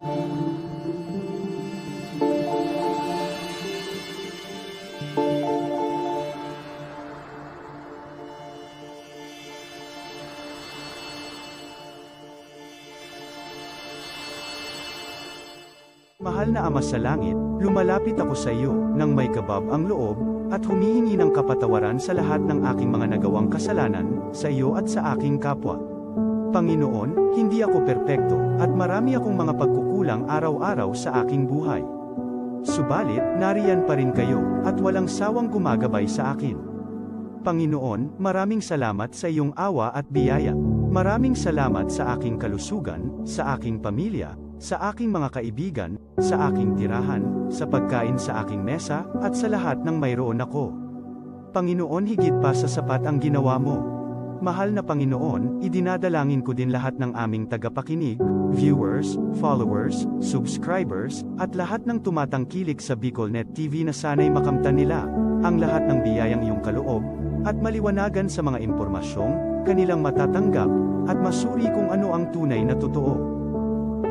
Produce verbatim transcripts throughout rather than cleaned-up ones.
Mahal na Ama sa Langit, lumalapit ako sa iyo nang may kabab ang loob, at humihingi ng kapatawaran sa lahat ng aking mga nagawang kasalanan, sa iyo at sa aking kapwa. Panginoon, hindi ako perpekto, at marami akong mga pagkukulang araw-araw sa aking buhay. Subalit, nariyan pa rin kayo, at walang sawang gumagabay sa akin. Panginoon, maraming salamat sa iyong awa at biyaya. Maraming salamat sa aking kalusugan, sa aking pamilya, sa aking mga kaibigan, sa aking tirahan, sa pagkain sa aking mesa, at sa lahat ng mayroon ako. Panginoon, higit pa sa sapat ang ginawa mo. Mahal na Panginoon, idinadalangin ko din lahat ng aming tagapakinig, viewers, followers, subscribers, at lahat ng tumatangkilik sa BicolNet T V na sana'y makamtan nila ang lahat ng biyayang iyong kaloob, at maliwanagan sa mga impormasyong kanilang matatanggap, at masuri kung ano ang tunay na totoo.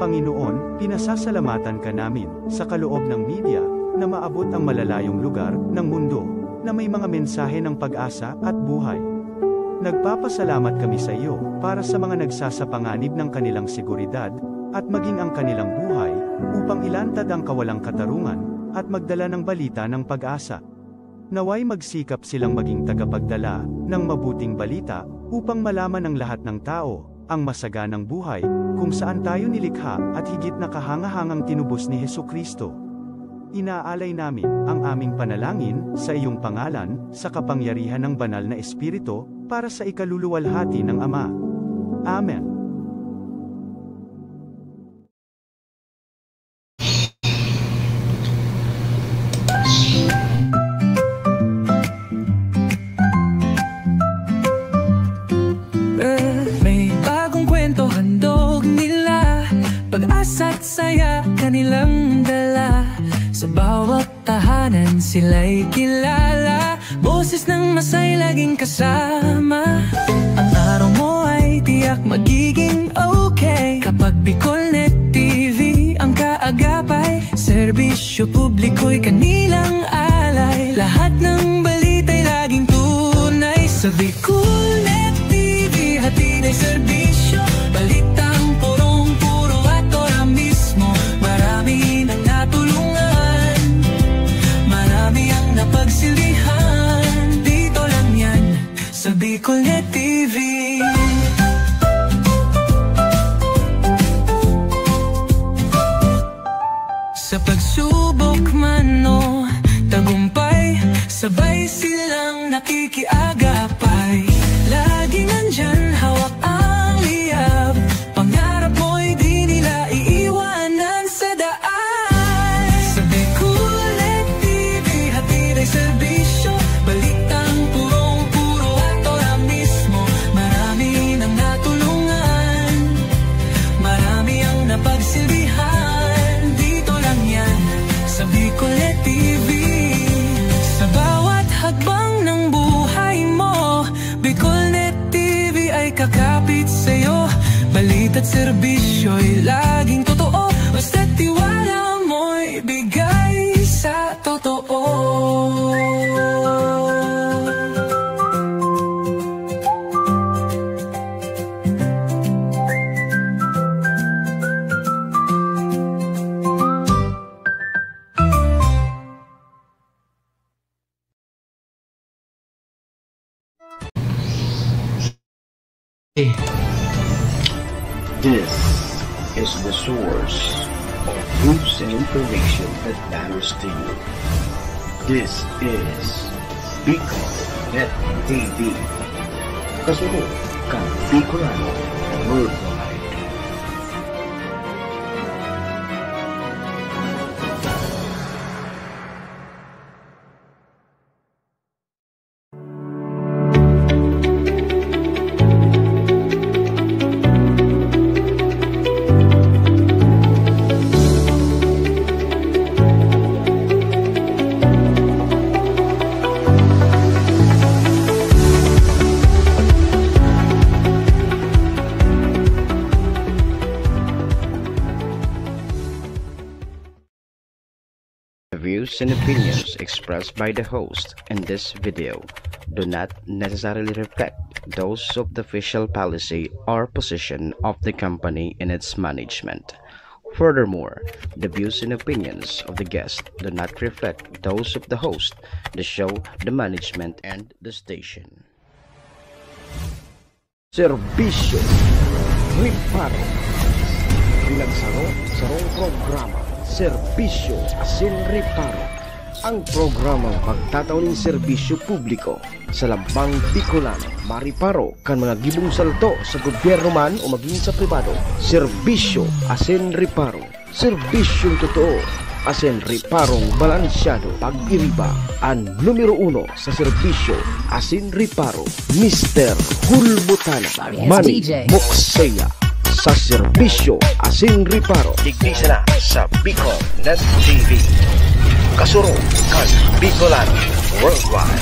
Panginoon, pinasasalamatan ka namin sa kaloob ng media na maabot ang malalayong lugar ng mundo na may mga mensahe ng pag-asa at buhay. Nagpapasalamat kami sa iyo para sa mga nagsasapanganib ng kanilang seguridad at maging ang kanilang buhay upang ilantad ang kawalang katarungan at magdala ng balita ng pag-asa. Naway magsikap silang maging tagapagdala ng mabuting balita upang malaman ng lahat ng tao ang masaganang buhay kung saan tayo nilikha at higit na kahangahangang tinubos ni Jesu-Cristo. Inaalay namin ang aming panalangin sa iyong pangalan, sa kapangyarihan ng Banal na Espiritu, para sa ikaluluwalhati ng Ama. Amen. May bagong kwento, handog nila, pag-asa't saya kanilang dala. Sa bawat tahanan sila'y kilala, boses ng masay laging kasama. Ang araw mo ay tiyak magiging okay kapag BicolNet T V ang kaagapay. Serbisyo publiko'y kanilang alay, lahat ng balita'y laging tunay. Sa BicolNet T V, hatid ay serbisyo, balitang purong-puro at ora mismo. Marami nang natulungan, marami ang napagsilbihan. Dito lang yan, sa BicolNet T V. Sa pagsubok man o tagumpay, sabay silang nakikiagapay. Laging nandyan, hawak ang liyab, pangarap mo'y di nila iiwanan sa daan. Sa BicolNet T V, hatid ay serbisyo, balitang purong-puro at ora mismo. Marami nang natulungan, marami ang napagsilbihan. Dito lang yan, sa BicolNet T V. Sa bawat hakbang ng buhay mo, BicolNet T V ay kakapit sa'yo. Balita't serbisyo'y laging totoo, basta tiwala mo'y bigay sa totoo. This is the source of news and information that matters to you. This is Bicol Net T V. Kasunod kan Bicolano Worldwide. Views and opinions expressed by the host in this video do not necessarily reflect those of the official policy or position of the company and its management. Furthermore, the views and opinions of the guest do not reflect those of the host, the show, the management, and the station. Serbisyo, reparo. Bilang saro, sarong programa, serbisyo asin reparo. Ang programang magtatao nin serbisyo publiko sa lambang Bicolano, mariparo kan mga gibong salto sa gobyerno man o magin sa pribado. Serbisyo asin reparo. Serbisyong totoo asin reparong balansyado. Pag-iriba, an numero uno sa serbisyo asin reparo, Mister Hulbutana. Yes, Manny D J. Moksea sa serbisyo asin reparo. Digdi sana sa Bicol Net T V. Kasurog kan Bicolano Worldwide.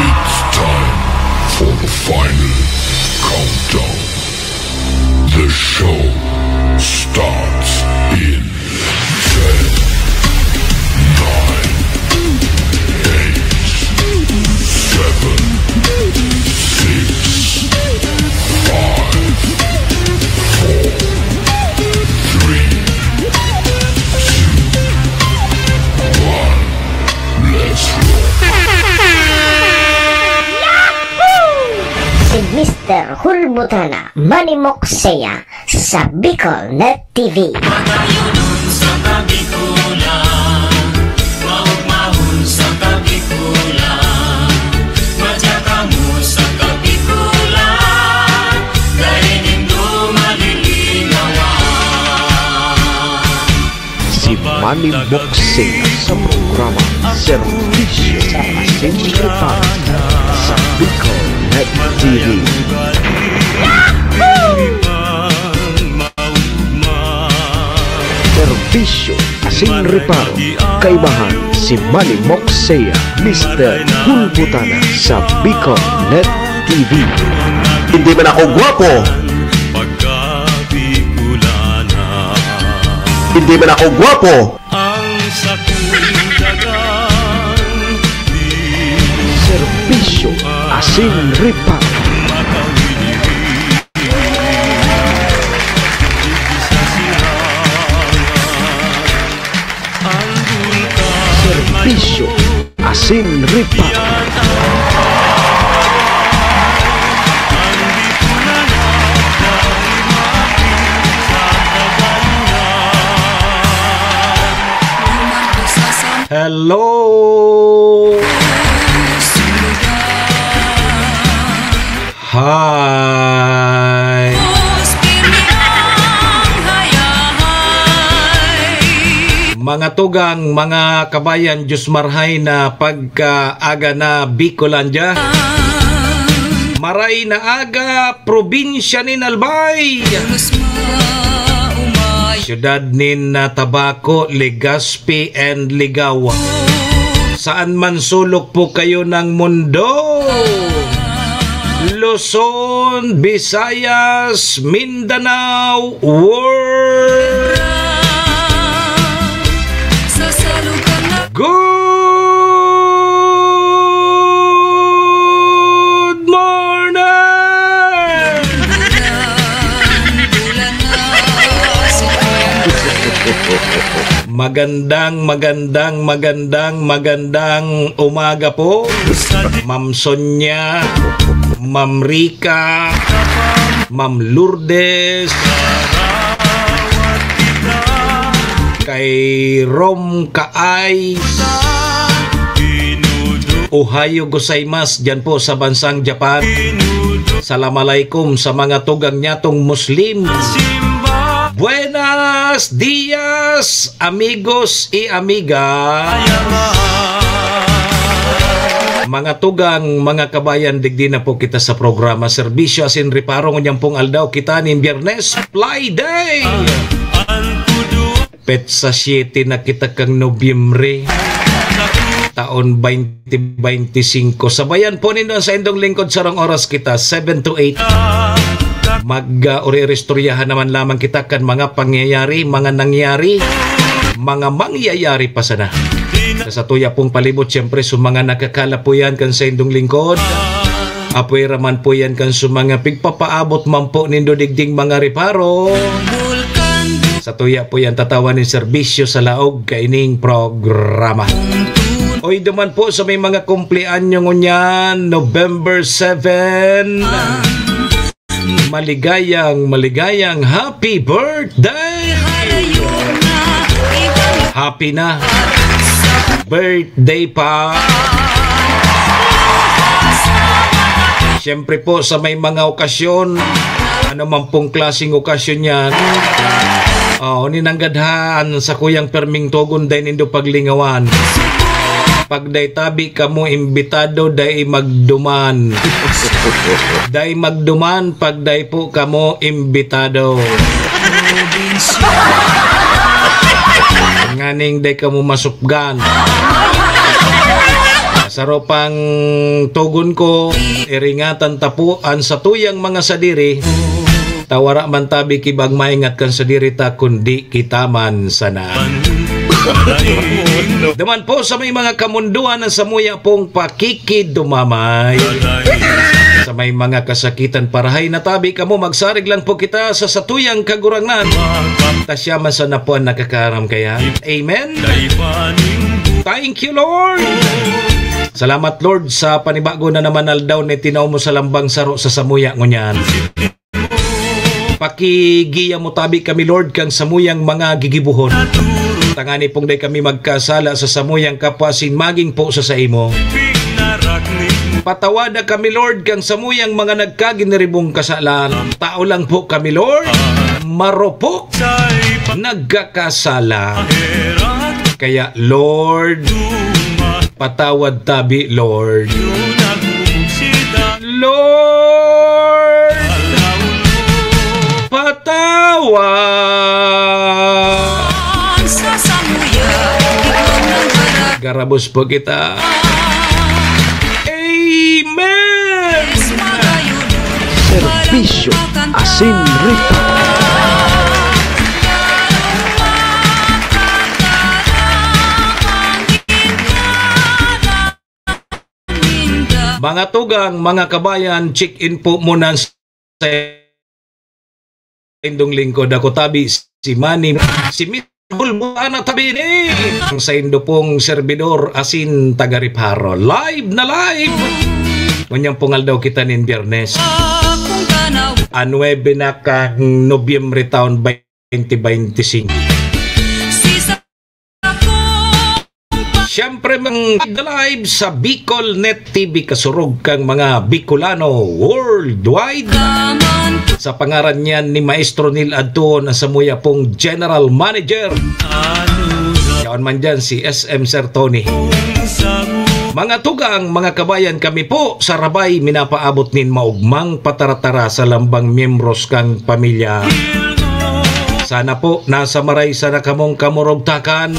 It's time for the final countdown. The show starts in ten, nine, eight, seven, six, five, four, three, two, one. Let's rock! Si Mister Hulbutana, Manny Moksea, sa Bicol Net T V. Pagayunon sa Kabikulan, maugmahon sa Kabikulan, madya kamo sa Kabikulan, dai nindo malilingawan. Si Manny Moksea sa programa Serbisyo asin Reparo sa Bicol Net T V. Serbisyo asin reparo, kaibahan si Manny Moksea, Mister Hulbutana sa Bicol Net T V. Hindi man ako gwapo. Hindi man ako gwapo. Serbisyo asin reparo. Serbisyo asin reparo. Hello! Hi! Mga tugang, mga kabayan, Diyos marhay na pagkaaga na Bicolandia. Maray na aga, probinsya nin Albay. Siyudad nin, ah, Tabaco, Legazpi, and Ligao. Saan man sulok po kayo ng mundo. Luzon, Visayas, Mindanao, world. Good morning! Magandang, magandang, magandang, magandang umaga po, Ma'am Sonia, Ma'am Rica, Ma'am Lourdes, kay Rom Kaay. Ohayo gozaimasu, diyan po sa bansang Japan. Salam alaikum sa mga tugang nyatong Muslim. Buenas dias, amigos y amiga. Mga tugang, mga kabayan, digdi na po kita sa programa Serbisyo asin Reparo. Ngunyan pong aldaw kita nin Biyernes, Fly Day! Petsa siete na kita kan Nobyembre, taon twenty twenty-five. Sabayan po nindo an saindong lingkod, sarong oras kita, seven to eight. Mag, ah, uri-iristoryahan naman lamang kita kan mga pangyayari, mga nangyari, mga mangyayari pa sana. Sa satuya pong palibot, siyempre, sa mga nakakalapuyan kan saindong lingkod, apwera man po yan kan sa mga pigpapaabot man po nindo digding mga reparo. Satuya po yan tatawan nin serbisyo sa laog kaining programa. Oy, duman po sa may mga kumpleanyo ngunyan, November seven. Maligayang, maligayang happy birthday! Happy na. Birthday pa. Siyempre po, sa may mga okasyon, ano man pong klaseng okasyon yan, oh, ninanggad ha, an sakuyang perming togon, dai nindo paglingawan. Pag dai tabi kamo imbitado, dai magduman. Dai magduman pag dai po kamo imbitado. Nganing dai kamo masupgan. Saro pang togon ko, iringatan ta po an satuyang mga sadiri. Ta wara man tabi ki bag maingat kan sadiri ta, kundi kita man sana. Duman po sa may mga kamundoan na samuya pong pakikidumamay. Sa may mga kasakitan, parahay na tabi kamo, magsarig lang po kita sa satuyang Kagurangnan. Ta siya man sana po an nakakaaram kaya. Amen? Thank you, Lord! Salamat, Lord, sa panibago na naman aldaw na itinao mo sa lambang saro sa samuya ngunyan. Pakigiya mo tabi kami, Lord, kan samuyang mga gigibohon. Tangani pong dai kami magkasala sa samuyang kapwa asin magin po sa saimo. Patawada kami, Lord, kan samuyang mga nagkaginiribong kasalan. Tao lang po kami, Lord. Marupok. Nagkakasala. Kaya, Lord, patawad tabi, Lord. Lord, patawad. Garabos po kita. Amen. Serbisyo asin Reparo. Mga tugang, mga kabayan, check-in po muna sa indong lingkod. Ako tabi, si Manny, si Miss Bulbulana tabi ni ang saindo pong serbidor asin taga Reparo. Live na live! Ngunyan pong aldaw kita nin Biyernes. A nuebe na kan Nobyembre taon twenty twenty-five. Siyempre, mga live sa Bicol Net T V, kasurog kang mga Bicolano worldwide. Sa pangaran niyan ni Maestro Neil Adtuon, ang samuya pong General Manager. Yaon man dyan si S M Sir Tony. Mga tugang, mga kabayan, kami po sa Rabay minapaabot nin maugmang pataratara sa lambang miyembros kang pamilya. Sana po nasa maray sana kamong kamurugtakan.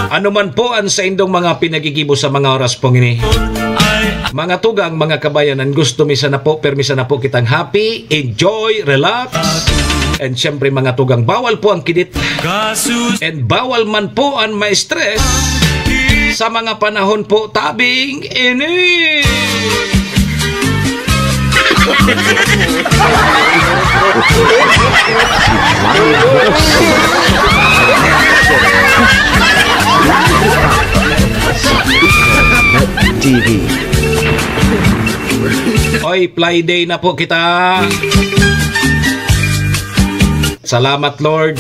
Ano man po ang saindong mga pinagigibo sa mga oras pong ini. Mga tugang, mga kabayan, ang gusto mi sana po, permi sana po kitang happy, enjoy, relax. And syempre, mga tugang, bawal po ang kidit. And bawal man po ang ma-stress sa mga panahon po tabing ini. T V. Oy, Fly Day na po kita. Salamat, Lord.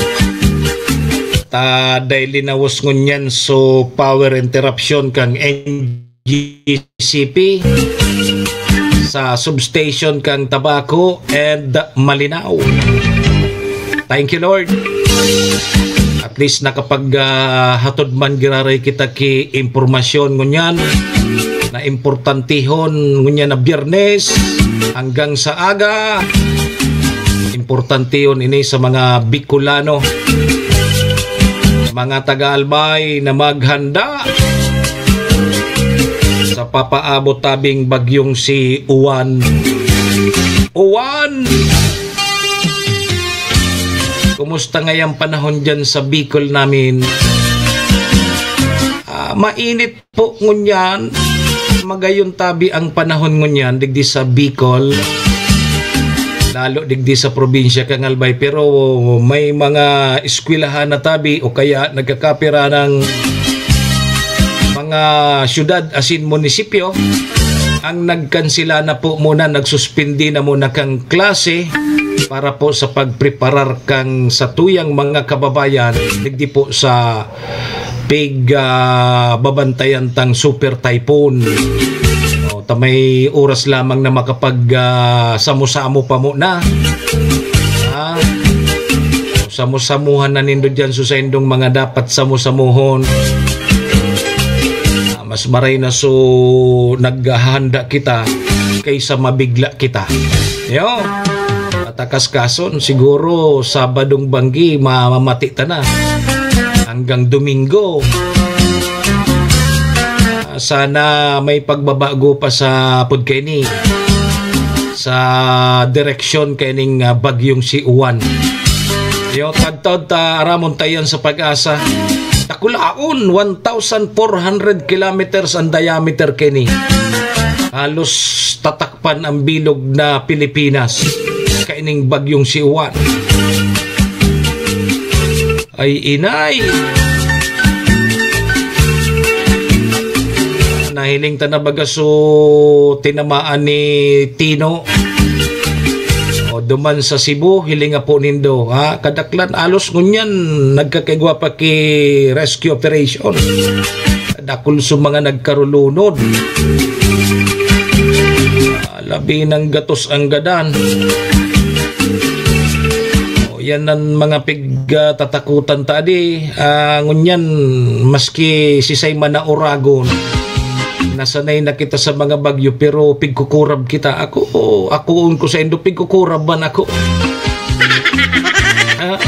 Ta dai linawos ngunyan so power interruption kang N G C P sa substation kang Tabaco and Malinao. Thank you, Lord. At least nakapag, ah, hatod man giraray kita ki impormasyon ngunyan. na importantehon ngunyan na Biyernes hanggang sa aga. Importantehon ini sa mga Bicolano, mga taga-Albay na maghanda sa papaabot tabing bagyong si Uwan. Uwan! Kumusta ngayang panahon dyan sa Bicol namin? Ah, mainit po ngunyan. Magayon tabi ang panahon ngunyan digdi sa Bicol, lalo digdi sa probinsya kan Albay. Pero may mga eskwelahan na tabi o kaya nagkakapira ng mga syudad asin munisipyo ang nagkansela na po muna, nagsuspindi na muna kan klase para po sa pagpreparar kan satuyang mga kababayan digdi po sa pig, ah, babantayan tang super typhoon. O, ta may oras lamang na makapag, ah, samo-samo pa muna. Ah, samo-samuhan na nindo dyan sa saindong mga dapat samo-samuhon. Ah, mas maray na so naghahanda kita kaysa mabigla kita. Yo, patakas kason, siguro Sabadong banggi, mamamati ta na. Hanggang Domingo. Ah, sana may pagbabago pa sa pagkaini, sa direksyon kaining, ah, bagyong si Uwan. Yo, tagtaod ta aramon ta yan sa Pag-asa. Dakulaon, one thousand four hundred kilometers ang diameter kini. Halos tatakpan ang bilog na Pilipinas kaining bagyong si Uwan. Ay, inay! Nahiling ta na baga so tinamaan ni Tino. O, duman sa Cebu, hiling nga po nindo, ha? Kadaklan, alos ngunyan, nagkakaigwa pa ki rescue operation. Dakul sa mga nagkarulunod. Ah, labi ng gatos ang gadan. O, yan ang mga pig-, ah, tatakutan ta di. Ah, ngunyan, maski sisay man na oragon, nasanay na kita sa mga bagyo, pero pigkukurab kita. Ako, akoon ko saindo, pigkukurab man ako. Ah,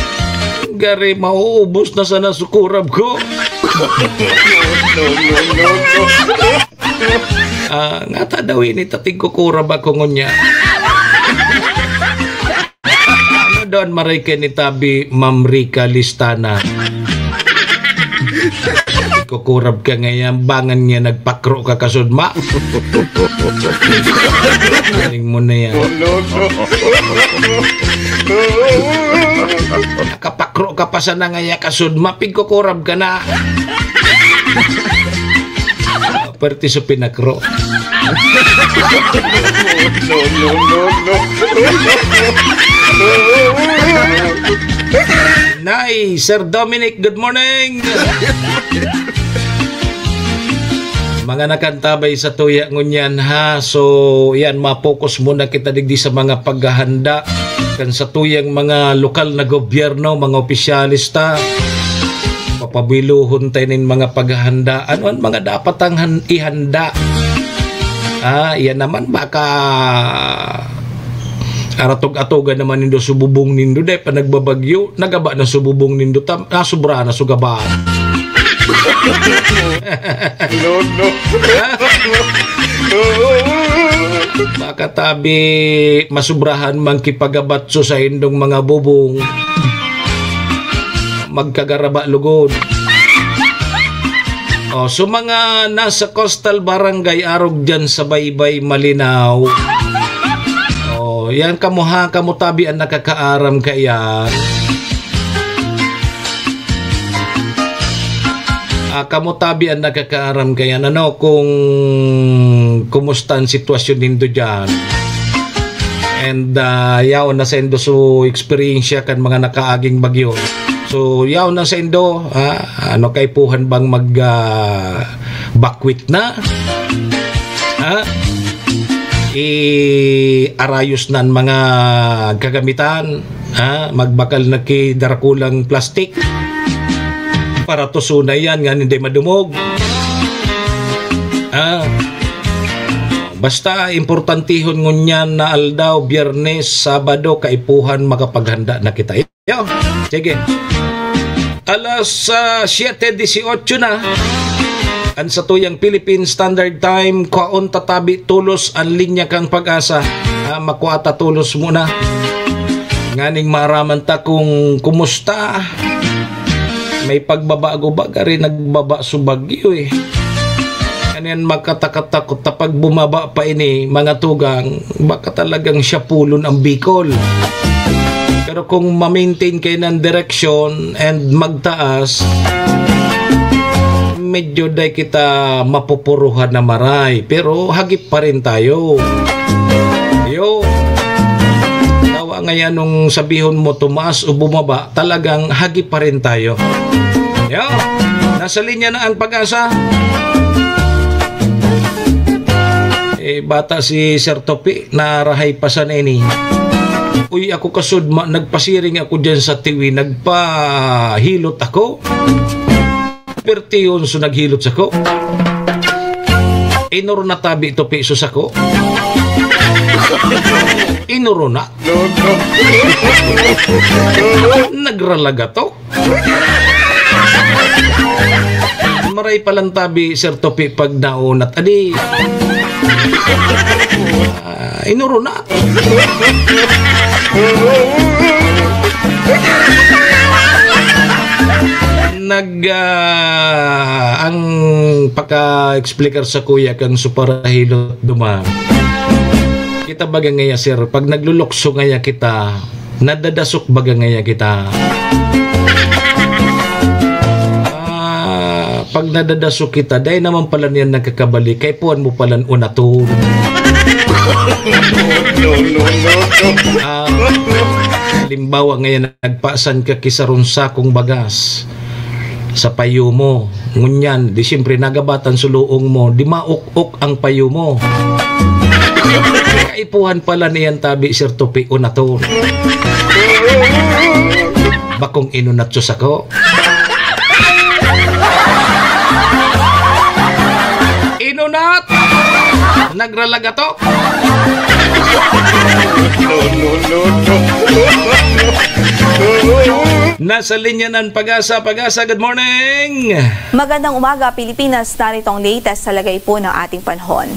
gari, mauubos na sana su kurab ko. No, no, no, no. Ah, ngata daw ini ta pigkukurab ako ngunyan. Ano daw an maray kaini tabi, Ma'am Rica Listana? Kukurab ka ngayan, bangan niya nagpakro ka kasudma. Galing mo na yan. No, no, no. Nakapakro ka pa sana ngaya kasudma, pigkukurab ka na. Perte sa pinakro. No, no, no, no. Nay, Sir Dominic, good morning. Mga nakantabay sa tuya ngunyan, ha. So, yan, ma-focus muna kita digdi sa mga paghahanda kan satuyang mga lokal na gobyerno, mga opisyales ta. Papabilohon tayo nin mga paghahanda. Ano ang mga dapat ang han-, ihanda? Ah, yan naman, baka aratog-atogan naman nindo sububong nindo, dahil pa nagbabagyo, nagaba na sububong nindo, tam-, ah, sobra na sugaban. No, no. Baka tabi, masubrahan man kipagabatso sa indong mga bubong. Magkagaraba lugod. Oh, so mga nasa coastal barangay, arog dyan sa Baybay, Malinao. Oh, yan kamo ha, kamo tabi ang nakakaaram kaya. Ah, kamo tabi ang nakakaaram kaya, ano, kung kumusta ang sitwasyon nindo dyan. And, ah, yaon na saindo so eksperyensya kan mga nakaaging bagyo. So, yaon na saindo, ah, ano, kaipuhan bang mag, ah, bakwit na? Ha? Iarayos na an mga kagamitan, ha? Magbakal na ki darakulang plastik para tusuna yan, nga hindi madumog. Ha? Basta importantehon ngunyan na aldaw, Biyernes, Sabado, kaipuhan, makapaghanda na kita. Yo, sige. Alas, ah, siyete dieciocho na. An satuyang Philippine Standard Time, kwaon tatabi tolos an linya kan Pag-asa. Ah, makwa ta tolos muna. Nganing maaraman ta kung kumusta. May pagbabago ba? Gari nagbaba so bagyo, eh. Ano yan, makatakatakot ta pag bumaba pa ini, mga tugang, baka talagang siyapulon ang Bicol. Pero kung ma-maintain kayo ng direksyon and magtaas, medyo day kita mapupuruhan na maray. Pero hagip pa rin tayo. Yo. Tawa ngayon nung sabihon mo tumaas o bumaba, talagang hagip pa rin tayo. Yo. Nasa linya na ang Pag-asa. Eh, bata si Sir Topi, narahay pa sa neni. Uy, ako kasudma, nagpasiring ako dyan sa tiwi, nagpahilot ako. Pertiyon so naghilot sako. Inuro na tabi to piso sako. Inuro na. No, no. Nagralaga to. Maray palang tabi, Sir Topi, pag naunat. Adi. Ah, inuro na. Nag, ah, ang paka-explicar sa kuya kang suparahilot duman. Kita baga ngaya, sir, pag naglulukso ngaya kita, nadadasok baga ngaya kita. Ah, pag nadadasok kita, dai naman pala niyan nagkakabali, kay puwan mo palan unaton. No, no, no, no. Ah, halimbawa ngayon, nagpasan ka ki sarong sakong bagas sa payo mo. Ngunyan, di siyempre nagabatan sa luong mo, di mauk-ok ang payo mo. Kaipuhan pala niyan tabi, Sir Tupi, unaton. Bakong inunat sa sako. Inunat! Nagralaga to! No, no, no, no. Nasa linya ng Pag-asa. Pag-asa, good morning! Magandang umaga, Pilipinas. Narito ang latest sa lagay po ng ating panahon.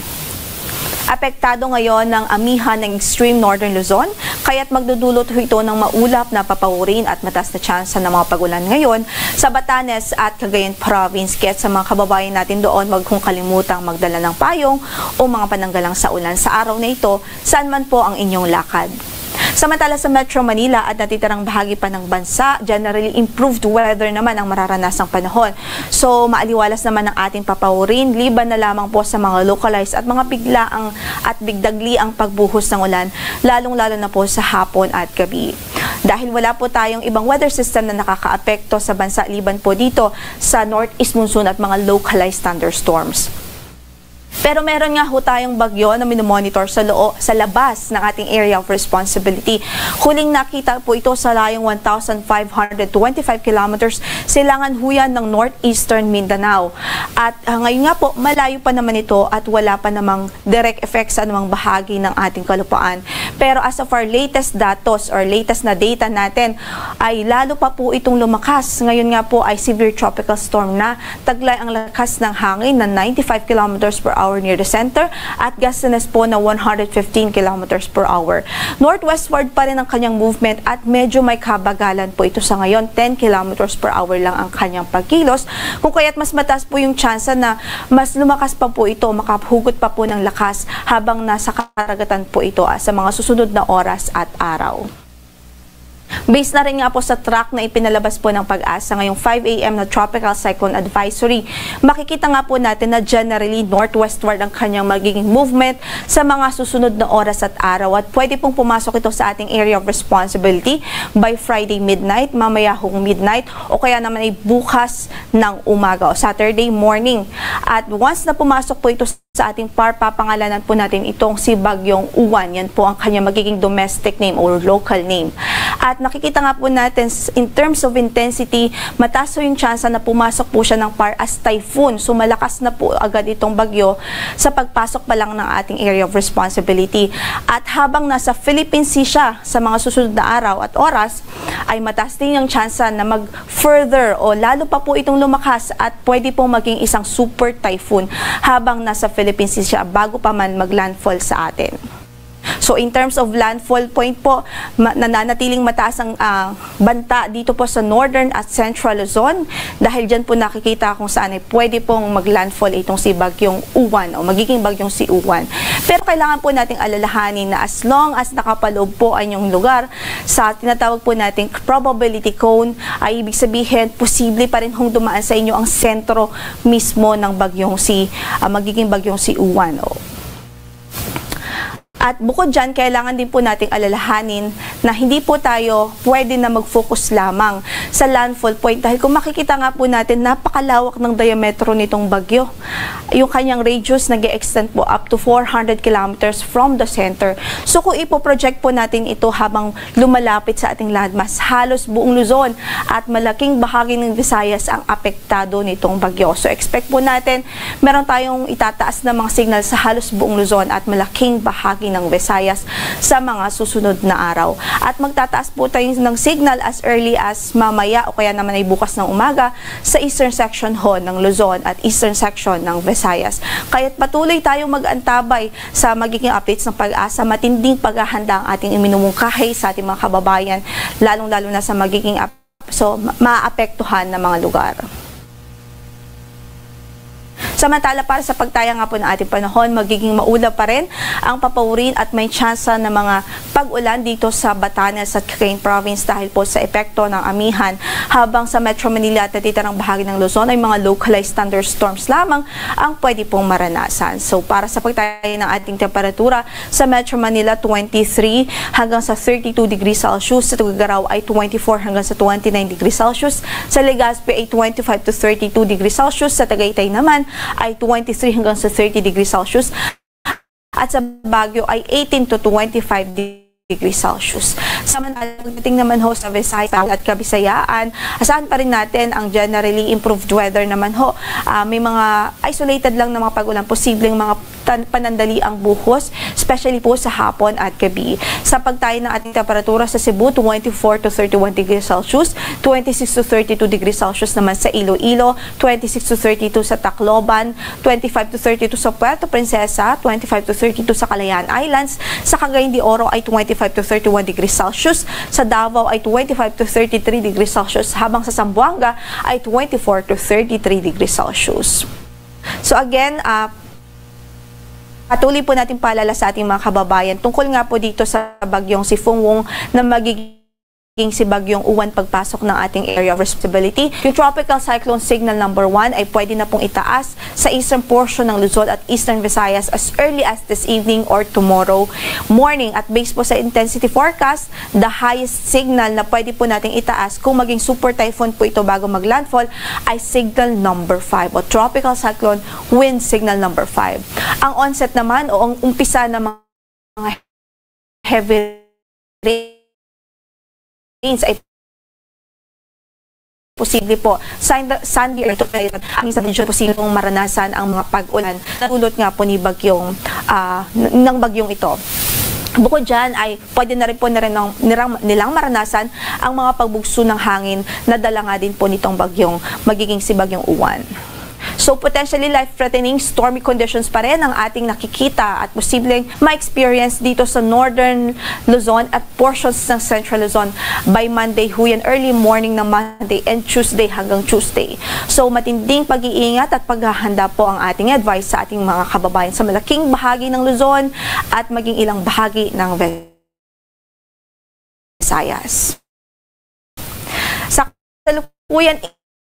Apektado ngayon ng amihan ng Extreme Northern Luzon, kaya't magdudulot ho ito ng maulap na papaurin at mataas na tsansa ng mga pag-ulan ngayon sa Batanes at Cagayan Province. Kaya't sa mga kababayan natin doon, wag hong kalimutang magdala ng payong o mga pananggalang sa ulan sa araw na ito, saan man po ang inyong lakad. Samantala sa Metro Manila at natitirang bahagi pa ng bansa, generally improved weather naman ang mararanasang panahon. So, maaliwalas naman ang ating papaurin, liban na lamang po sa mga localized at mga biglaang at bigdagli ang pagbuhos ng ulan, lalong-lalo na po sa hapon at gabi. Dahil wala po tayong ibang weather system na nakakaapekto sa bansa liban po dito sa northeast monsoon at mga localized thunderstorms. Pero meron nga ho tayong bagyo na minomonitor sa loo-, sa labas ng ating area of responsibility. Huling nakita po ito sa layong one thousand five hundred twenty-five kilometers silangan ho yan ng northeastern Mindanao. At, ah, ngayon nga po, malayo pa naman ito at wala pa namang direct effect sa anumang bahagi ng ating kalupaan. Pero as of our latest datos or latest na data natin, ay lalo pa po itong lumakas. Ngayon nga po ay severe tropical storm na. Taglay ang lakas ng hangin na ninety-five kilometers per hour near the center at gustiness po na one hundred fifteen kilometers per hour. Northwestward pa rin ang kanyang movement at medyo may kabagalan po ito sa ngayon. Ten kilometers per hour lang ang kanyang pagkilos. Kung kaya't mas mataas po yung tsansa na mas lumakas pa po ito, makahugot pa po ng lakas habang nasa karagatan po ito, ah, sa mga susunod na oras at araw. Based na rin nga po sa track na ipinalabas po ng Pag-asa ngayong five a m na Tropical Cyclone Advisory, makikita nga po natin na generally northwestward ang kanyang magiging movement sa mga susunod na oras at araw, at pwede pong pumasok ito sa ating area of responsibility by Friday midnight, mamaya hong midnight, o kaya naman ay bukas ng umaga o Saturday morning. At once na pumasok po ito sa ating PAR, papangalanan po natin itong si Bagyong Uwan. Yan po ang kanyang magiging domestic name or local name. At nakikita nga po natin, s-, in terms of intensity, mataas po yung tsansa na pumasok po siya ng PAR as typhoon. So, malakas na po agad itong bagyo sa pagpasok pa lang ng ating area of responsibility. At habang nasa Philippine Sea siya sa mga susunod na araw at oras, ay mataas din ang tsansa na mag-further o lalo pa po itong lumakas at pwede pong maging isang super typhoon habang nasa Philippine Sea siya bago pa man mag-landfall sa atin. So, in terms of landfall point po, ma-, nananatiling mataas ang, ah, banta dito po sa northern at central Luzon, dahil dyan po nakikita kung saan ay pwede pong mag-landfall itong si Bagyong Uwan o magiging Bagyong si Uwan. Pero kailangan po nating alalahanin na as long as nakapaloob po ang inyong lugar sa tinatawag po nating probability cone, ay ibig sabihin, posible pa rin hong dumaan sa inyo ang sentro mismo ng Bagyong si, ah, magiging Bagyong si Uwan. O. At bukod dyan, kailangan din po nating alalahanin na hindi po tayo pwede na mag-focus lamang sa landfall point, dahil kung makikita nga po natin, napakalawak ng diametro nitong bagyo. Yung kanyang radius nag extend po up to four hundred kilometers from the center. So, kung ipo-project po natin ito habang lumalapit sa ating landmass, halos buong Luzon at malaking bahagi ng Visayas ang apektado nitong bagyo. So, expect po natin meron tayong itataas na mga signal sa halos buong Luzon at malaking bahagi ng Visayas sa mga susunod na araw. At magtataas po tayo ng signal as early as mamaya o kaya naman ay bukas ng umaga sa eastern section ho ng Luzon at eastern section ng Visayas. Kaya't patuloy tayong mag-antabay sa magiging updates ng PAGASA. Matinding paghahanda ang ating iminumungkahi sa ating mga kababayan, lalong-lalo na sa magiging ap-, so, ma-, maapektuhan na mga lugar. Samantala, para sa pagtaya nga po ng ating panahon, magiging maulap pa rin ang papaurin at may tsansa ng mga pag-ulan dito sa Batanes at Cagayan Province dahil po sa epekto ng amihan, habang sa Metro Manila at natitirang bahagi ng Luzon ay mga localized thunderstorms lamang ang pwede pong maranasan. So, para sa pagtaya ng ating temperatura, sa Metro Manila, twenty-three hanggang sa thirty-two degrees Celsius. Sa Tuguegarao ay twenty-four hanggang sa twenty-nine degrees Celsius. Sa Legazpi ay twenty-five to thirty-two degrees Celsius. Sa Tagaytay naman ay twenty-three hanggang sa thirty degrees Celsius. At sa Baguio ay eighteen to twenty-five degrees Celsius. Samantala, pagdating naman ho sa Visayas at Kabisayaan, asahan pa rin natin ang generally improved weather naman ho. Ah, may mga isolated lang na mga pag-ulan, posibleng mga tan-, panandaliang buhos, especially po sa hapon at gabi. Sa pagtayo ng ating temperatura sa Cebu, twenty-four to thirty-one degrees Celsius, twenty-six to thirty-two degrees Celsius naman sa Iloilo, twenty-six to thirty-two sa Tacloban, twenty-five to thirty-two sa Puerto Princesa, twenty-five to thirty-two sa Kalayaan Islands, sa Cagayan de Oro ay twenty-five to thirty-one degrees Celsius, sa Davao ay twenty-five to thirty-three degrees Celsius, habang sa Zamboanga ay twenty-four to thirty-three degrees Celsius. So again, ah, patuloy po natin paalala sa ating mga kababayan tungkol nga po dito sa bagyong si Fungwong na magiging si Bagyong Uwan pagpasok ng ating area of responsibility. Yung Tropical Cyclone Signal number one ay pwede na pong itaas sa eastern portion ng Luzon at eastern Visayas as early as this evening or tomorrow morning. At based po sa intensity forecast, the highest signal na pwede po nating itaas kung maging super typhoon po ito bago mag-landfall ay signal number five o Tropical Cyclone Wind Signal number five. Ang onset naman o ang umpisa ng mga heavy rains ay posible po. Sa, sa, ang isang medyo posible pong maranasan ang mga pag-ulan na dulot nga po ni bagyong, ah, n-, ng bagyong ito. Bukod dyan ay pwede na rin po na rin ng, nirang-, nilang maranasan ang mga pagbugso ng hangin na dala nga din po nitong bagyong magiging si Bagyong Uwan. So, potentially life-threatening stormy conditions pa rin ang ating nakikita at posibleng ma-experience dito sa Northern Luzon at portions ng Central Luzon by Monday, huyan early morning ng Monday and Tuesday hanggang Tuesday. So, matinding pag-iingat at paghahanda po ang ating advice sa ating mga kababayan sa malaking bahagi ng Luzon at maging ilang bahagi ng Visayas. Sa kasalukuyan,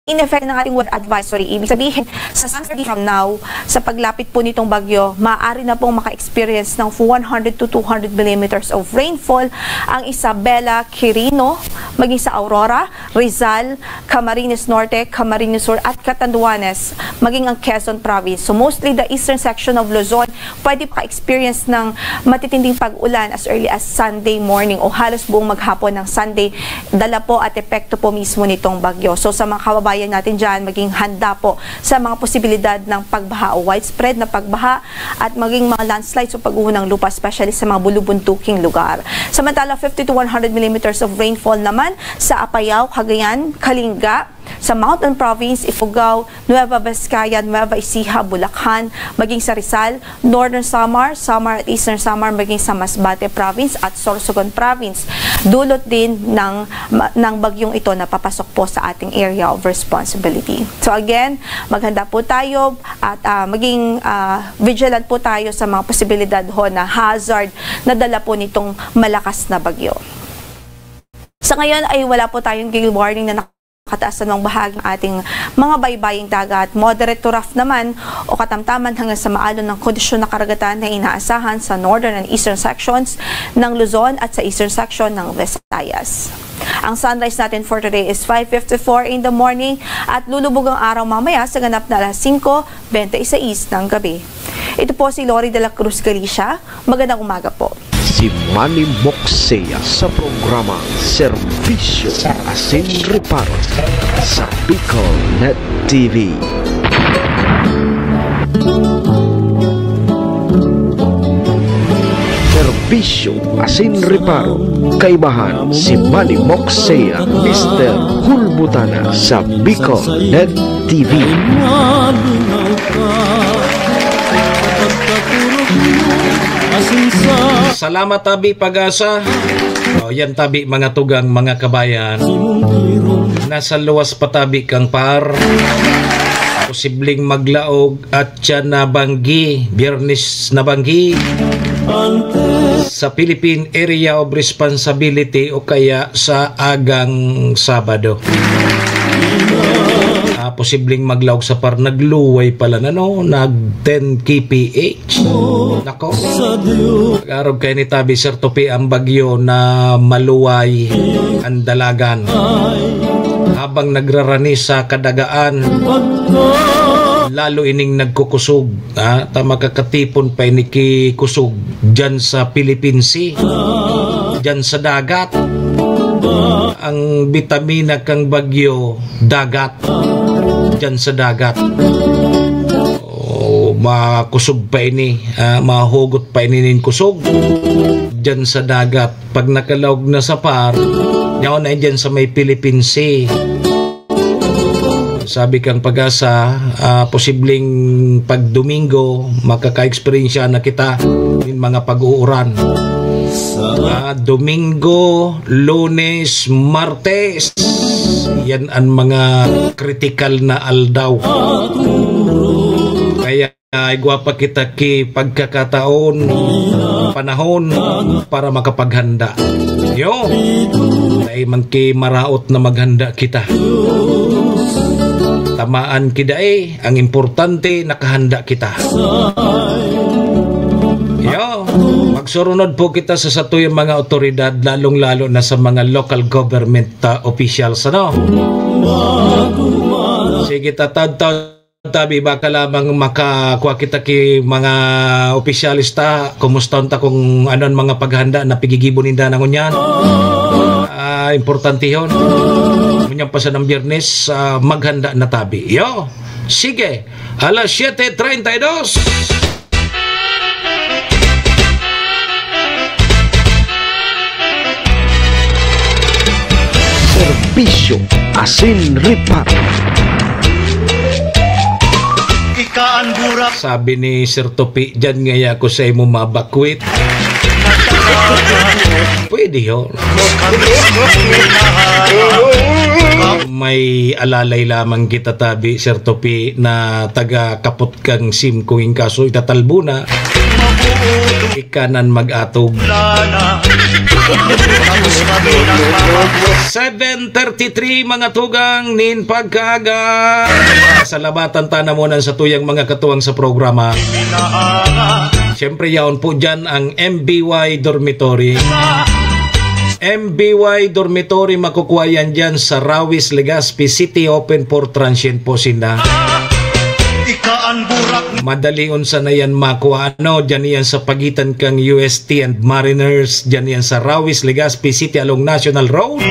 in effect ng ating weather advisory. Ibig sabihin, sa Sunday from now, sa paglapit po nitong bagyo, maaari na pong maka-experience ng one hundred to two hundred millimeters of rainfall ang Isabela, Quirino, maging sa Aurora, Rizal, Camarines Norte, Camarines Sur at Catanduanes, maging ang Quezon Province. So mostly the eastern section of Luzon, pwede pa experience ng matitinding pag-ulan as early as Sunday morning o halos buong maghapon ng Sunday, dala po at epekto po mismo nitong bagyo. So sa mga kababayan natin dyan, maging handa po sa mga posibilidad ng pagbaha o widespread na pagbaha at maging mga landslides o pag-uho ng lupa, especially sa mga bulubuntuking lugar. Samantala, fifty to one hundred millimeters of rainfall naman sa Apayao, Cagayan, Kalinga, sa Mountain Province, Ifugao, Nueva Vizcaya, Nueva Ecija, Bulacan, maging sa Rizal, Northern Samar, Samar at Eastern Samar, maging sa Masbate Province at Sorsogon Province. Dulot din ng, ng bagyong ito na papasok po sa ating area of responsibility. So again, maghanda po tayo at ah, maging ah, vigilant po tayo sa mga posibilidad ho na hazard na dala po nitong malakas na bagyo. Sa ngayon ay wala po tayong gale warning na nakataas sa anumang bahagi ng ating mga baybaying dagat. Moderate to rough naman o katamtaman hanggang sa maalon ng kondisyon na karagatan na inaasahan sa northern and eastern sections ng Luzon at sa eastern section ng Visayas. Ang sunrise natin for today is five fifty-four in the morning at lulubog ang araw mamaya sa ganap na alas singko bente y seis ng gabi. Ito po si Lori de la Cruz Galicia. Magandang umaga po. Si Manny Moksea sa programa Serbisyo Asin Reparo sa Bicol Net T V. Serbisyo asin reparo. Kaibahan si Manny Moksea, Mister Hulbutana sa Bicol Net T V. Salamat, Abi Pag-asa. O, yan tabi, mga tugang, mga kabayan. Nasa luwas pa tabi kang par. Posibleng maglaog at siya nabanggi, Biyernes nabanggi. Sa Philippine Area of Responsibility o kaya sa agang Sabado. Ah, posibleng maglaog sa par, nagluway pala na, no? Nag ten K P H. Nako. Pag-arog kayo ni tabi, Sir Tupi, ang bagyo na maluway ang dalagan. Habang nagrarani sa kadagaan, lalo ining nagkukusog, ha? Ta makakatipon pa ini ki kusog dyan sa Philippine Sea, dyan sa dagat. Ang bitamina kang bagyo, dagat. Dyan sa dagat. O, makusog pa ini, ah, mahugot pa ini nin kusog dyan sa dagat. Pag nakalaog na sa par, yaon na dyan sa may Philippine Sea. Sabi kang Pag-asa, ah, posibleng pag Domingo, makaka-eksperyensya na kita nin mga pag-uuran. Ah, Domingo, Lunes, Martes, yan ang mga kritikal na aldaw. Kaya igwa pa kita ki pagkakataon, panahon para makapaghanda. Yo, dai man ki maraot na maghanda kita. Tamaan ki dai, ang importante nakahanda kita. Yo, magsurunod po kita sa satuyang mga otoridad, lalong-lalo na sa mga local government, ah, officials, ano? Sige, tatawag-tawag tabi, baka lamang makakua kita ki mga opisyalis ta, kumusta ta kung ano ang mga paghanda na pigigibo ninda na ngunyan. Ah, importantehon. Ngunyan pa sa ng Biyernes, ah, maghanda na tabi. Yo, sige, alas siyete treinta y dos. Serbisyo asin reparo. Ika an burak. Sabi ni Sir Tupi, "Diyan ngaya ako sa imo mabakwit." Pwede yun. May alalay lamang kita tabi, Sir Tupi, na taga kapot kang sim kung in kaso itatalbo na, ikanan mag-atog. Seven thirty-three, mga tugang, nin pagkaaga. Salamatan ta na muna sa tuyang mga katuwang sa programa. Siyempre, yaon po dyan ang M B Y Dormitory. M B Y Dormitory, makukuha yan dyan sa Rawis, Legazpi City, open for transient po sinda. Madalion sana yan makuha. Ano, dyan yan sa pagitan kang U S T and Mariners, dyan yan sa Rawis, Legazpi City along National Road.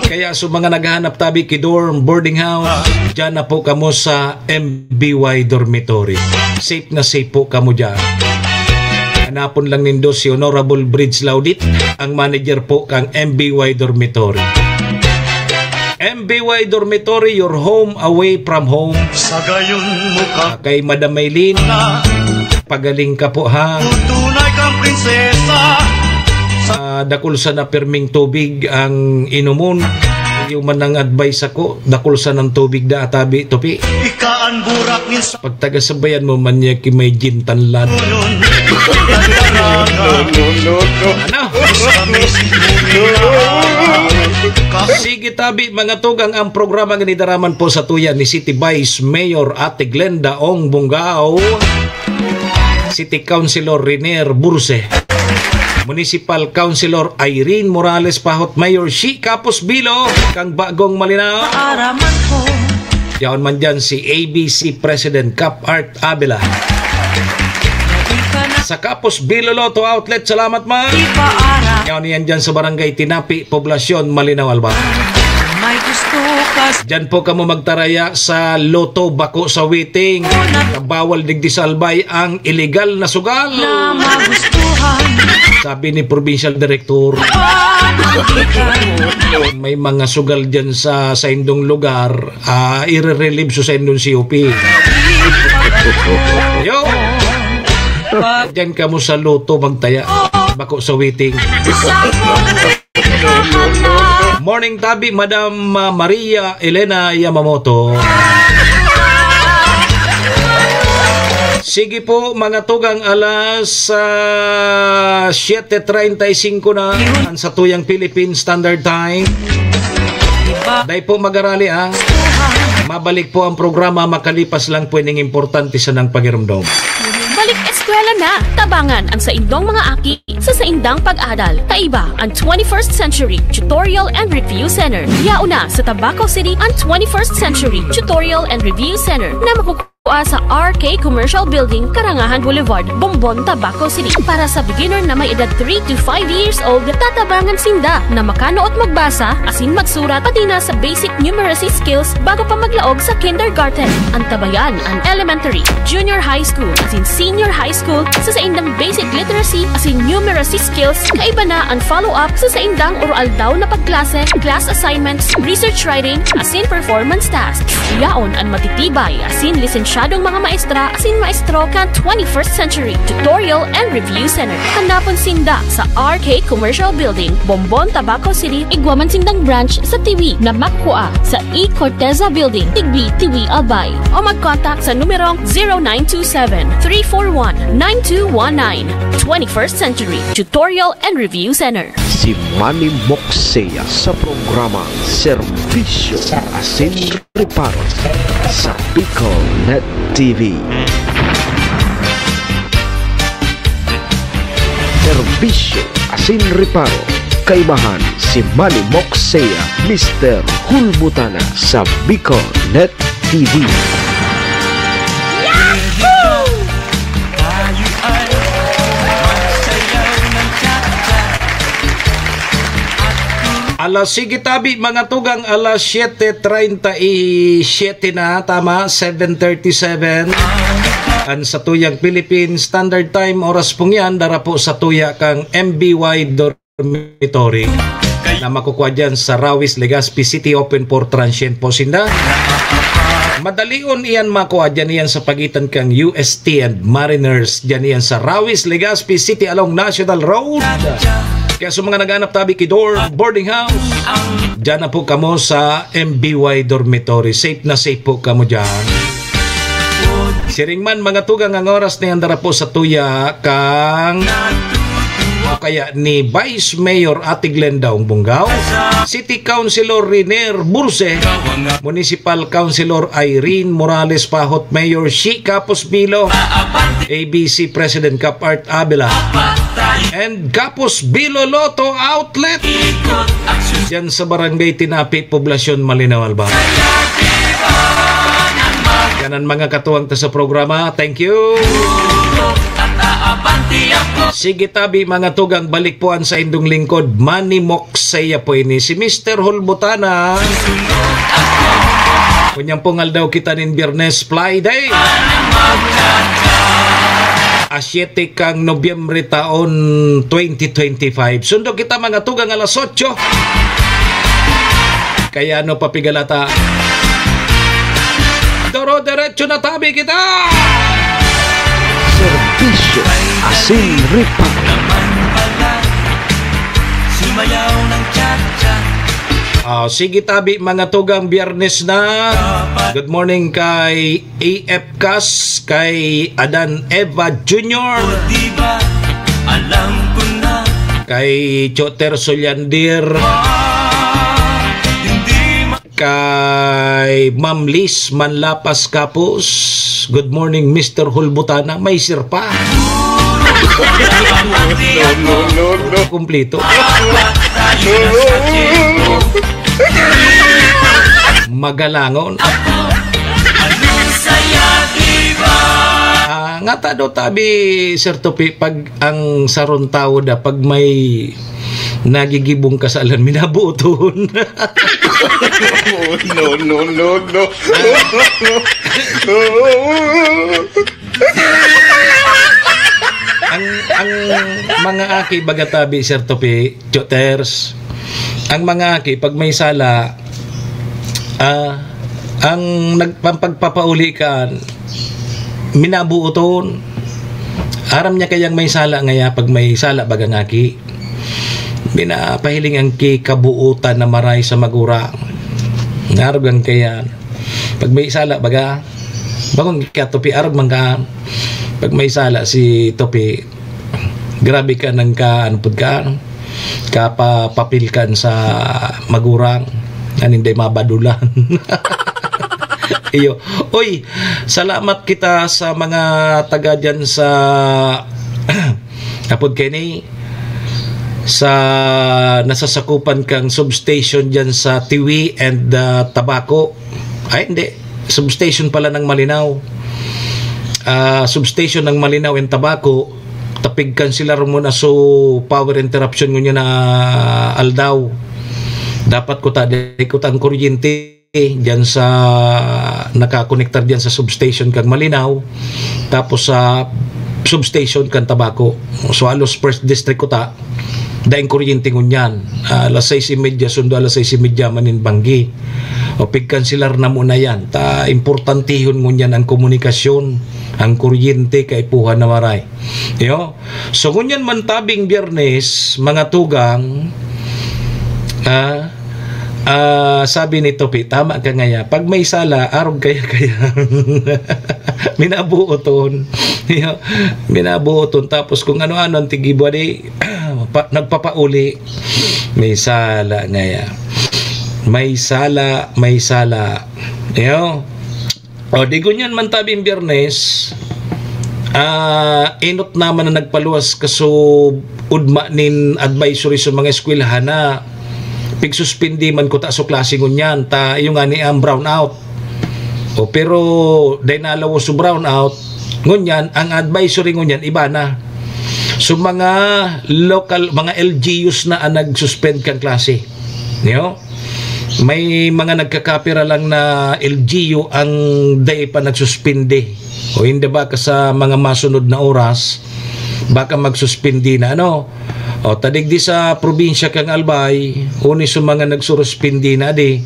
Kaya sa mga naghahanap tabi ki dorm, boarding house, dyan na po kamo sa M B Y Dormitory. Safe na safe po kamo dyan. Hanapon lang nindo si Honorable Bridge Laudit, ang manager po kang M B Y Dormitory. M B Y Dormitory, your home away from home. Sa gayon mo ka Kay Madam Maylin, pagaling ka po, ha? Tunay kang prinsesa. Ah, dakul sana pirming tubig ang inumon. Yung manang advice ako, dakul sanang tubig da atabi, tupi. Ika ang burak ni sa Pagtagasabayan mo man niya ki may gintanlan. Ano? Sige tabi, mga tugang, ang programa ganidaraman po sa tuya ni City Vice Mayor Ate Glenda Ong Bungao, City Councilor Renier Burse, Municipal Councilor Irene Morales Pahot, Mayor Shi Kapos Bilo, kang Bagong Malinao. Yaon man dyan si A B C President Cap Art Abela. Sa Kapos Bilo Lotto Outlet, salamat man. Yaon yan dyan sa Barangay Tinapi, Poblacion, Malinao, Albay. Dyan po kamo magtaraya sa Lotto Bako sa Witing. Bawal digdi sa Albay ang iligal na sugal. Sabi ni Provincial Director, may mga sugal dyan sa, sa indong lugar, ah, ire-relieve sa indong C O P. Yo! Diyan kamo sa Lotto magtaya. Bako sa Witing. Morning tabi, Madam, ah, Maria Elena Yamamoto. Sige po, mga tugang, alas, ah, siyete treinta y cinco na ang sa tuyang Philippine Standard Time. Dai po magarali, ha. Mabalik po ang programa makalipas lang po ining importante sanang pagirumdom. Balik eskwela na! Tabangan ang saindong mga aki sa saindang pag-adal. Kaiba ang twenty-first Century Tutorial and Review Center. Yaon na sa Tabaco City ang twenty-first Century Tutorial and Review Center na makukuha sa R K Commercial Building, Karangahan Boulevard, Bombon, Tabaco City. Para sa beginner na may edad three to five years old, tatabangan sinda na makanuot magbasa asin magsurat, pati na sa basic numeracy skills bago pa maglaog sa kindergarten. Antabayan ang elementary, junior high school, asin senior high school sa saindang basic literacy asin numeracy skills. Kaiba na ang follow-up sa saindang oro-aldaw na pagklase, class assignments, research writing, asin performance tasks. Yaon an matitibay asin lisensyadong mga maestra asin maestro kan twenty-first Century Tutorial and Review Center. Hanapon sinda sa R K Commercial Building, Bombon, Tabaco City. Igwa man sindang branch sa Tiwi na makua sa E Corteza Building, Tigbi, Tiwi, Albay. O mag-contact sa numerong zero nine two seven, three four one, nine two one nine. Twenty-first Century Tutorial and Review Center. Si Manny Moxea sa programang Serbisyo asin Reparo sa Bicol Net T V. Serbisyo asin reparo, kaibahan si Manny Moxea, Mister Hulbutana sa Bicol Net T V. Alas, sige tabi, mga tugang, alas siyete treinta y siete na, tama, seven thirty-seven. An sa tuyang Philippine Standard Time, oras pong yan, dara po sa tuya kang M B Y Dormitory na makukuha dyan sa Rawis, Legazpi City, open for transient po sinda. Madalion iyan makuha dyan, iyan sa pagitan kang U S T and Mariners. Dyan iyan sa Rawis, Legazpi City along National Road. Kaya sa mga naghanap tabi ki dorm, boarding house, dyan na po kamo sa M B Y Dormitory. Safe na safe po kamo dyan. Siring man, mga tugang, ang oras na yan, dara po sa tuya kang kaya ni Vice Mayor Ate Glenda Umbongao, City Councilor Riner Burse, Municipal Councilor Irene Morales Pahot, Mayor Shi Capos Bilo, A B C President Kap Art Abela, and Capos Bilo Lotto Outlet. Diyan sa Barangay Tinapi, Poblacion Malinao, Albay. Yan ang mga katuwang ta sa programa. Thank you. Sige tabi, mga tugang, balik po ang saindong lingkod, Manny Moksaya po ini, si Mister Hulbutana. Kunyang pong aldaw kita nin Biyernes, Friday. A siete kang Nobyembre taon twenty twenty-five. Sundo kita, mga tugang, alas otso. Kaya ano pa pigalata? Doro-derecho na tabi kita! Serbisyo asin ripa. Sumayaw ng cha-cha. Ah, sige tabi, mga tugang, Biyernes na. Good morning kay A F Cas, kay Adan Eva Junior, Di ba alam ko na kay Choter Solyandir, hindi ma- kay Ma'am Liz Manlapas Kapos. Good morning, Mister Hulbutana. May sirpa. No, no, no, no. Kumplito. Magalangon. Saya, di ba? Ah, ngata daw tabi, Sir Topi, pag ang saron tawo da, pag may nagigibong kasalan, minabuoton. No, no, no, no. Ang, ang mga aki, baga tabi, Sir Topi, Choters, ang mga aki, pag may sala, ah, ang nagpapagpapauli kan, minabuoton. Aram niya kayang may sala ngaya, pag may sala, baga ngaki, minapahiling ang kikabuotan na maray sa magurang. Narog ang kayan. Pag may sala, baga, bakong ka, Topi, arog man ka. Pag may sala si Topi, grabe ka nang ka, ano pud ka, kapapapil kan sa magurang, aning day mabadulan. Iyo. Oy, salamat kita sa mga taga dyan sa, apod kaini, sa nasasakupan kang substation dyan sa Tiwi and, ah, Tabaco. Ay, hindi. Substation pala ng Malinao. Ah, substation ng Malinao and Tabaco. Tapigkan sila rin muna. So, power interruption ngunyan na aldaw. Dapat kuta, di kuta ang kuryente diyan sa nakakonektar diyan sa substation kang Malinao, tapos sa substation kang Tabaco. So, halos first district kuta, daing kuryente ngunyan. Ah, alas sais y media, sundo alas sais y media man in banggi. O, pigkansilar na muna yan. Ta, importantihon ngunyan ang komunikasyon, ang kuryente, kaipuhan na maray. Yo? So, ngunyan man tabing Biyernes, mga tugang, ah, ah, sabi ni Topi, tama ka ngaya, pag may sala, arog kaya kaya. Minabuoton. Yo? Minabuoton. Tapos kung ano-ano ang tigibo, di, pa, nagpapauli. May sala ngaya. May sala, may sala. Yo? O, di ngunyan man tabing Biyernes, ah, enot naman na nagpaluwas kasugma nin advisory sa mga eskwelahan na pigsuspindi man kuta sa klase ngunyan, ta iyo ngani ang brownout. O, pero dai nalawos sa brownout, ngunyan, ang advisory ngunyan, iba na. So, mga local, mga L G Us na ang nag-suspend kang klase. Niyo? May mga nagkakapira lang na L G U ang dai pa nagsuspindi. O hindi ba ka sa mga masunod na oras, baka magsuspindi na, ano? O, ta digdi sa probinsya kang Albay, uni sa mga nagsuruspindi na di.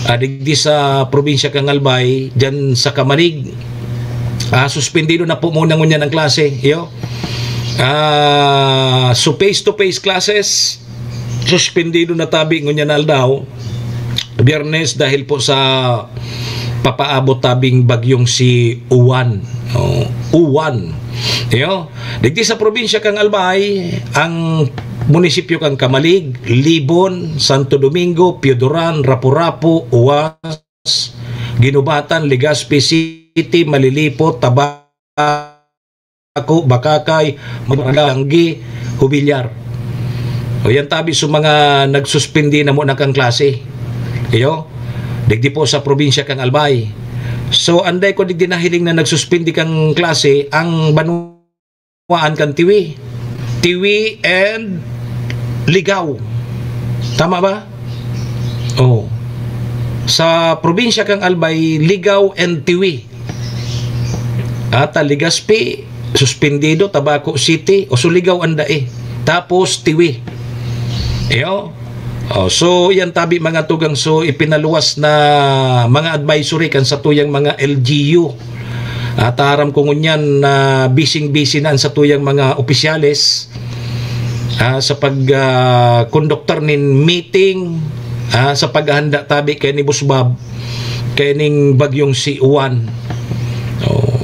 Ah, digdi sa probinsya kang Albay, dyan sa Camalig, ah, suspendido na po muna ngunyan ang klase, iyo. Ah, so face-to-face classes, suspendido na tabi ngunyan na aldaw, Biyernes, dahil po sa papaabot tabing bagyong si Uwan. Oh. Uwan. Iyo, digdi sa probinsya kan Albay, ang munisipyo kan Camalig, Libon, Santo Domingo, Pioduran, Rapu-Rapu, Uwas, Guinobatan, Legazpi City, Malilipo, Tabaco, Bacacay, Magurangi, Hubillar. O yan tabi sa mga nagsuspindi na muna kang klase. Iyo, digdi po sa probinsya kan Albay. So, anday ko digdi nahiling na nagsuspindi kang klase ang banwaan kan Tiwi. Tiwi and Ligao. Tama ba? Oh. Sa probinsya kang Albay, Ligao and Tiwi. Ata Legazpi, suspendido, Tabaco City, o Surigao ang dai. Tapos Tiwi. Iyo. Oh, so, yan tabi mga tugang. So, ipinaluwas na mga advisory kan satuyang mga L G U. At aram ko ngunyan na bising-busy na ang satuyang mga opisyales, ah, sa pag, ah, konduktar nin meeting, ah, sa paghahanda tabi kay ni Boss Bob, kay ning bagyong si Juan. Oh,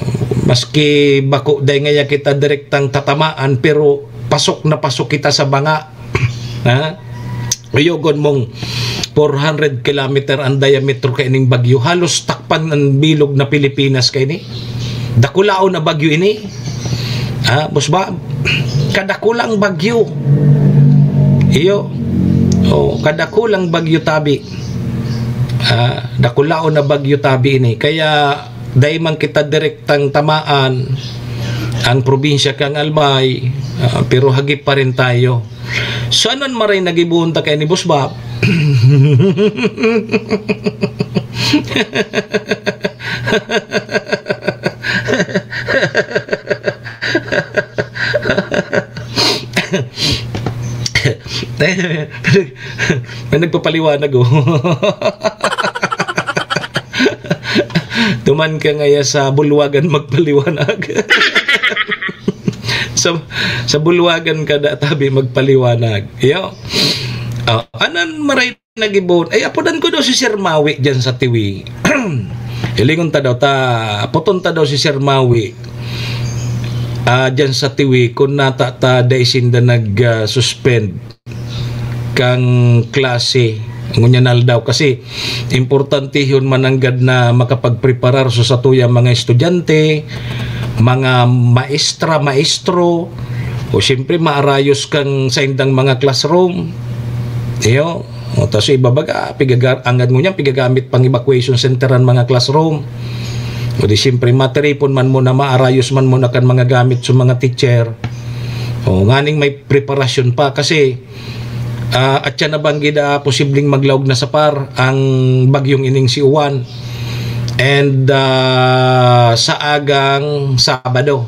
maski bako dai ngaya kita direktang tatamaan, pero pasok na pasok kita sa banga. Ha? Uyogon mong four hundred kilometer ang diametro kaining bagyo. Halos takpan ang bilog na Pilipinas kaini. Dakulaon na bagyo ini. Ha, Boss Bob? Kadakulang bagyo. Iyo. Oh, kadakulang bagyo tabi. Ah, dakulaon na bagyo tabi ini. Kaya dai man kita direktang tamaan ang probinsya kan Albay, ah, pero hagip pa rin tayo. So, anan maray nagibohon ta kay ni Boss Bob? May nagpapaliwanag, oh. Tuman ka ngaya sa bulwagan magpaliwanag. Sa, sa bulwagan ka da tabi magpaliwanag. Iyo. Ah, anan maray nagibohon. Ay, apodan ko daw si Sir Mawi diyan sa Tiwi. Hilingon ta daw ta, apoton ta daw si Sir Mawi. Ah, diyan sa Tiwi, kung nata ta, dai sinda nag, ah, suspend kang klase ngunyan na aldaw. Kasi importantehon mananggad na makapagpreparar sa satuyang mga estudyante, mga maestra, maestro, o siyempre maarayos kang saindang mga classroom. Iyo, o, tas iba baga, pigaga-, anggad ngunyan, pigagamit pang evacuation center ang mga classroom. O di siyempre, matiripon man mo na maarayos man mo na kan mga gamit sa mga teacher. O, nganing may preparasyon pa kasi, ah, at siya nabanggit, ah, posibleng maglaog na sa par ang bagyong ining si Juan. And, ah, sa agang Sabado.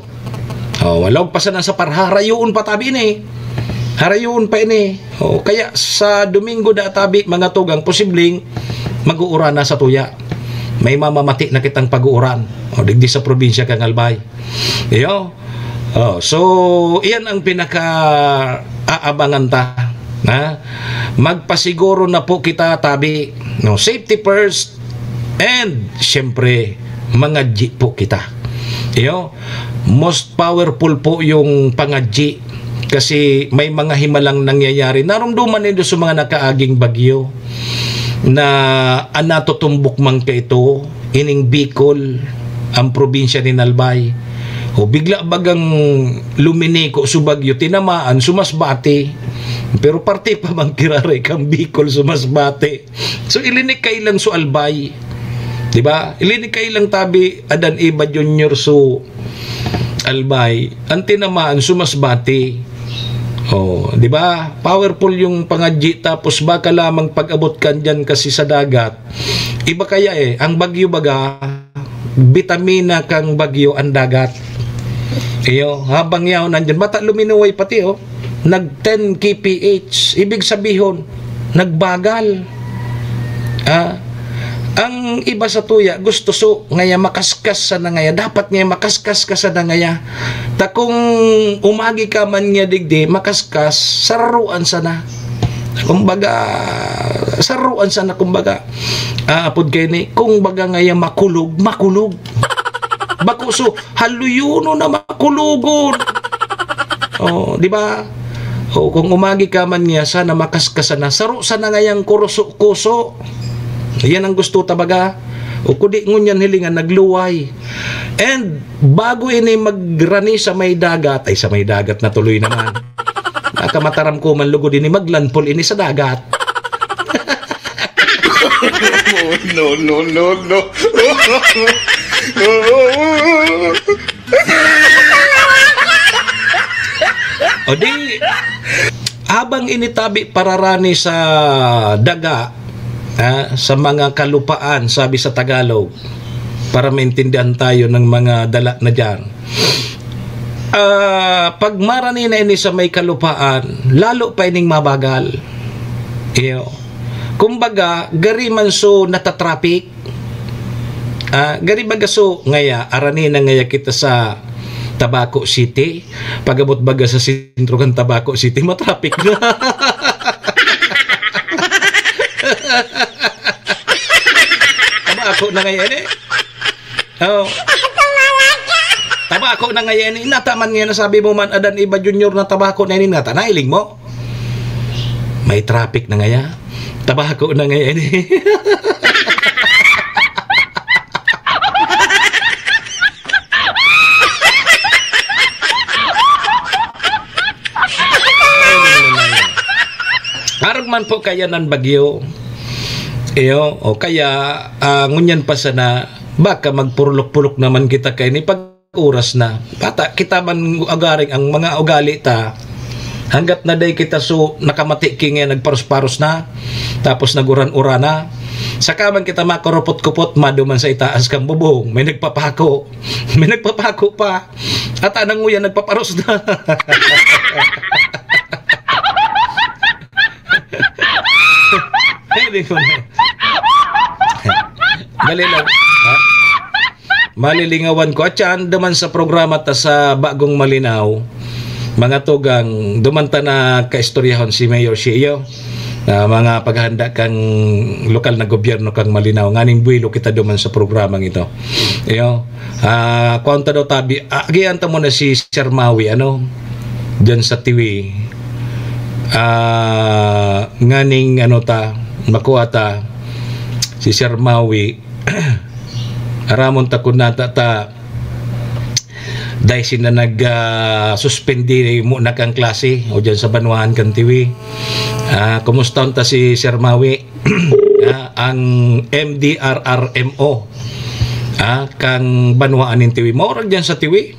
O, wala pa sana sa par, harayoon pa tabi ini. Harayoon pa ini. O, kaya sa Domingo da tabi, mga tugang, posibleng mag-uuran na sa tuya. May mamamati na kitang pag-uuran. O, digdi sa probinsya kan Albay. Iyo. O, so, iyan ang pinaka-aabangan ta. Ha? Magpasiguro na po kita, tabi. No, safety first. And, siyempre, mangadyi po kita. Iyo, most powerful po yung pangadyi. Kasi may mga himalang nangyayari. Narumduman nindo sa mga nakaaging bagyo na an natutumbok man kaito, ining Bicol, ang probinsya nin Albay. O bigla bagang luminiko sa bagyo, tinamaan, sumasbati. Pero parte pa man kiraray kang Bicol, sumasbati. So, ilinikay lang so Albay. Di ba? Ilinikay lang tabi, Adan Eva Junior so Albay. Ang tinamaan, sumasbati. Oh, di ba? Powerful yung pangadyi, tapos baka lamang pag-abot kan dyan kasi sa dagat. Iba kaya eh, ang bagyo baga, bitamina kang bagyo ang dagat. Iyo, habang yaon nandyan, bata luminuway pati, oh. Nag ten K P H, ibig sabihon, nagbagal. Ah, ang iba sa tuya, gusto so, ngaya makaskas sana ngaya. Dapat ngaya makaskas ka sana ngaya. Ta kung umagi ka man nga digdi, makaskas, sararuan sana. Kumbaga, saruan sana, kumbaga. Ah, apod kayo ni, kumbaga ngaya makulog, makulog. Bako so, haluyono na makulogon. Oh, di ba? O, kung umagi ka man niya, sana makaskasan na. Saro sana ngayang kuruso-kuso. Yan ang gusto ta baga. O kung di ngunyan hilingan, nagluway. And bago ini magrani sa may dagat, ay, sa may dagat na tuloy naman. Baka mataram ko man lugod ini, maglanpol ini sa dagat. Oh, no, no, no, no. O di, habang ini tabi pararani sa daga, ah, sa mga kalupaan, sabi sa Tagalog, para maintindihan tayo ng mga dala na dyan. Ah, pag marani na ini sa may kalupaan, lalo pa ining mabagal. Iyo. Kumbaga, gari man so natatraffic. Ah, gari baga so, ngaya, arani na ngaya kita sa Tabaco City. Pag-abot baga sa sentro kan Tabaco City, matraffic na. Tabaco na ngaya, eh. Oh. Tabaco na ngaya, eh. Nataman ngaya, nasabi mo man, Adan Eva Junior na tabaco na ini, nata, nailing mo? May traffic na ngaya. Tabaco na ngaya, eh. Arog man po kaya nan bagyo. Iyo, o kaya, ah, ngunyan pa sana, baka magpurulok-pulok naman kita kaini pag oras na. Bata, kita man agaring ang mga ugali ta. Hanggat na day kita so nakamati ki nga nagparos-paros na, tapos naguran-uran na. Saka man kita makurupot-kupot, maduman sa itaas kang bubong, may nagpapako. May nagpapako pa. At anang nguyan, nagpaparos na. Eh, di ko na. Dali lang. Ha? Malilingawan ko. At yan, duman sa programa ta sa Bagong Malinaw, mga tugang, duman ta na kaistoryahon si Mayor Shio. Ah, mga paghahanda kang lokal na gobyerno kang Malinaw. Nganing buwelo kita duman sa programang ito. Iyo. Ah, kuwan ta daw tabi. Ah, agian ta muna si Sir Maui, ano? Diyan sa Tiwi. Ah, nganing ano ta, makuha ta si Sir Maui. Aramon ta kun nata ta dahil sina nag, ah, suspindi mo na kang klase o diyan sa banwahan kan Tiwi. Ah, kumusta ta si Sir Maui? Ah, ang M D R R M O, ah, kang banwaan nin Tiwi. Maurag diyan sa Tiwi.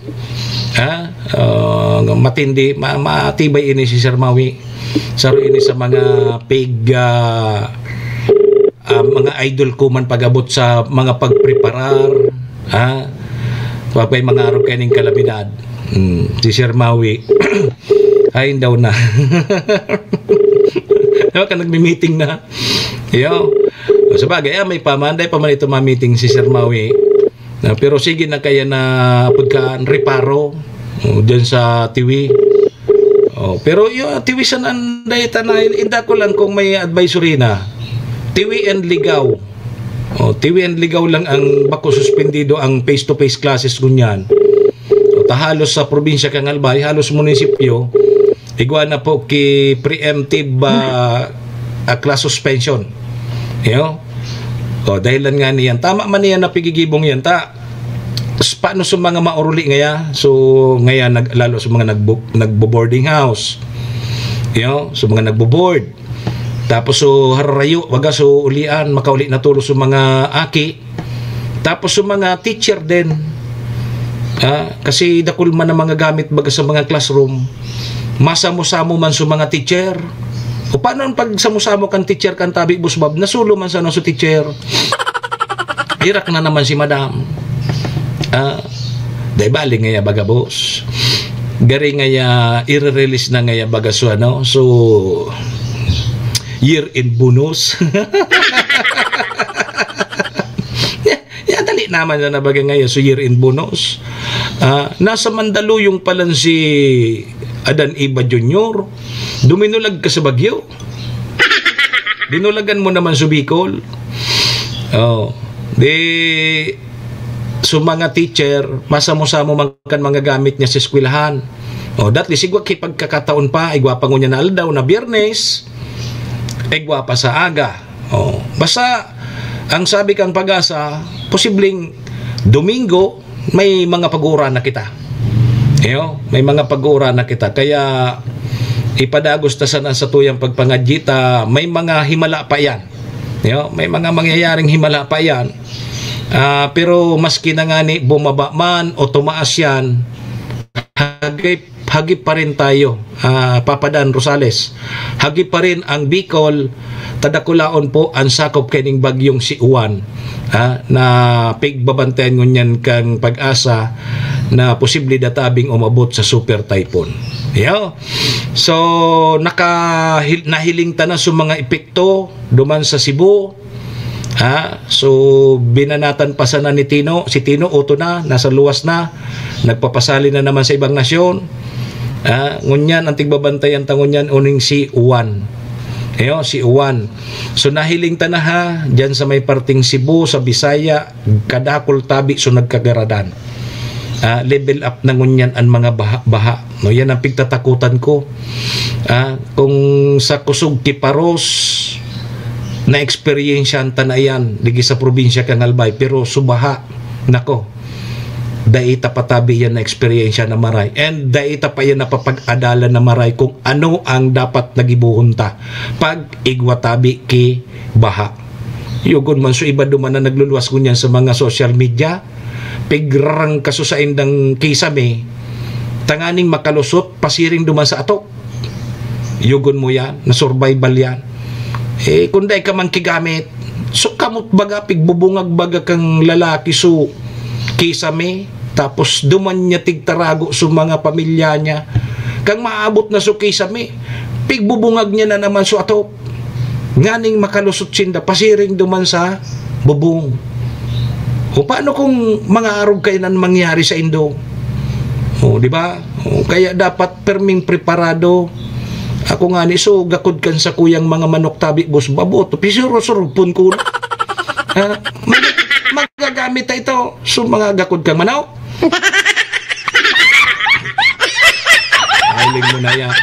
Ah, ah, matindi, ma-, matibay ini si Sir Maui. Saro ini sa mga pig, ah, ah, mga idol ko man pag-abot sa mga pagpreparar, ha? Pag may mga araw kaining kalamidad. Hmm, si Sir Maui. Ay, daw na. Diba ka nagmi-meeting na? Yo. O, sabagay, ah, may pamanday pa man ito ma-meeting si Sir Maui. Na, pero sige na kaya na pagka reparo, o, dyan sa Tiwi. O, pero yung Tiwi san anday ta na, inda ko lang kung may advisory na. Tiwi and Ligao. O, Tiwi and Ligao lang ang bako suspendido ang face-to-face classes ngunyan. O, ta halos sa probinsya kang Albay, halos munisipyo, igwa na po ki preemptive, ah, ah, class suspension. Yo? O, dahilan nga niyan. Tama man niyan na pigigibong yan. Ta, s-, paano sa mga mauruli ngaya? So, ngaya nag-, lalo sa mga nagbo-, nagbo-boarding house. Yo? Sa mga nagbo-board. Tapos, so, hararayo, baga, so, ulian, makauli na tulos sa mga aki. Tapos, sa mga teacher din. Ah, kasi dakul man ang mga gamit, baga, sa mga classroom. Masamo-samo man sa mga teacher. O paano ang pagsamo-samo kan teacher kan tabi, Boss Bob? Nasulo man sana sa teacher. Irak na naman si madam. Ah, dai bali ngaya baga, boss. Gari ngaya, i-release na ngaya baga so ano, so year-end bonus. Ya, ya, dali naman na nabaga ngaya so year-end bonus. Ah, nasa Mandaluyong pa lang si Adan Eva Junior. Duminulag ka sa Bagyo. Dinulagan mo naman sa Bicol. Oh, di so mga teacher, masamo-samo man kan mga gamit niya sa eskwelahan. O, datli, sigwa kay pagkakataon pa, igwa pa ngunyan na aldaw na Biyernes, igwa pa sa aga. O, basta, ang sabi kang Pag-asa, posibleng Domingo, may mga pag-uura na kita. Iyo, may mga pag-uura na kita. Kaya, ipadagos ta sana sa tuyang pagpangadyi ta, may mga himala pa yan. Yo, may mga mangyayaring himala pa yan. Ah, pero maski na ngani bumaba man o tumaas yan, hagip, hagip pa rin tayo, ah, Papa Dan Rosales. Hagip pa rin ang Bicol, tadakulaon po ang sakop kaining bagyong si Uwan, ha, na pigbabantayan ngunyan kang Pag-asa na posible databing umabot sa super typhoon. Yo. So, nakahil-, nahiling ta na sa mga epekto duman sa Cebu. Ha? So, binanatan pa sana ni Tino. Si Tino, uto na, nasa luwas na. Nagpapasali na naman sa ibang nasyon. Ha? Ngunyan, ang tigbabantayan ta ngunyan, uning si Uwan. Ayo, si Uwan. So, nahiling ta na ha, dyan sa may parting Cebu, sa Bisaya, kadakul tabi, so nagkagaradan. Ah, level up na ngunyan ang mga baha-baha. No, yan ang pigtatakutan ko. Ah, kung sa kusog ki paros, na-eksperyensyahan ta na yan, digi sa probinsya kan Albay, pero subaha, nako, dai ta pa tabi yan na-eksperyensya na maray. And dai ta pa yan napapag-adalan na maray kung ano ang dapat na gibohon ta pag igwa tabi ki baha. Yugon man so iba duman na nagluluwas ngunyan sa mga social media, pigrarangkaso saindang kisame, tanganing makalusot, pasiring duman sa atok. Yugon mo yan, na survival yan. Eh, kung dai ka man kigamit, so kamot baga, pigbubungag baga kang lalaki, so kisame, tapos duman niya tigtarago sa mga pamilya niya. Kang maabot na so kisame, pigbubungag niya na naman so atok. Nganing makalusot sinda, pasiring duman sa bubong. O paano kung mga arog kayo nan mangyari sa indo? O, di ba? O, kaya dapat perming preparado. Ako nga ni, so, gakod kan sa kuyang mga manok tabi, boss, babot. Pisuro-surupon ko na. Ha? Mag-, magagamit na ito. So, mga gakod kang manok. Hiling mo na yan.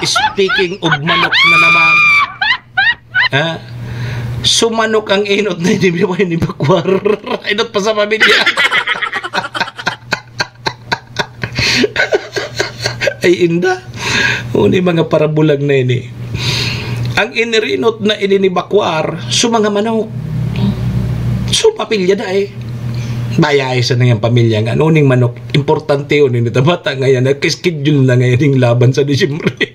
Speaking of manok na naman. Ha? Sumanok ang inot na hindi may ni Bakwar. Inot pa sa pamilya. Ay, inda. Uni mga parabulag na ini. Ang inirinot na ini ni Bakwar, so mga manok. So, pamilya da eh. Bayay sa nang pamilya nga. Ano ning manok? Importante yun. Ini tabata ngayon. Nagka-schedule na ngayon yung laban sa Disyembre.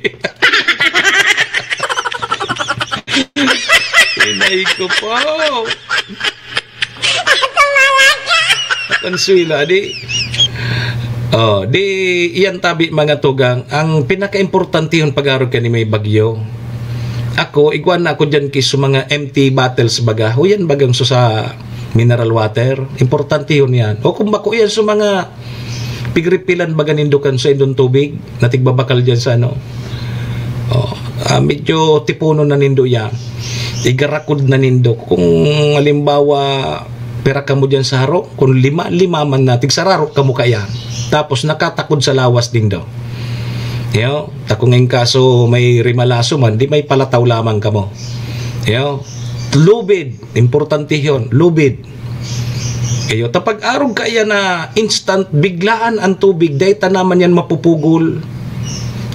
Inay ko po. At ang swila, di. Oh, di, iyan tabi, mga tugang, ang pinaka-importante yun pag-arog ka ni may bagyo. Ako, igwa na ako dyan kis mga empty bottles baga. O yan bagang so sa mineral water. Importante yun yan. O kung bako yan sa mga pigripilan baga nindo kan sa indong tubig, na tigbabakal dyan sa ano. Oh, ah, medyo tipunon na nindo yan. Igarakod na nindo. Kung halimbawa, pira kamo dyan sa haro, kung lima, lima man na, tigsararo kamo kaya. Tapos nakatakod sa lawas nindo. Yo, ta kung in kaso may rimalaso man, di may palataw lamang kamo. Yo, lubid, importante yun, lubid. Iyo, ta pag-arog kaya na instant, biglaan ang tubig, dai ta naman yan mapupugol.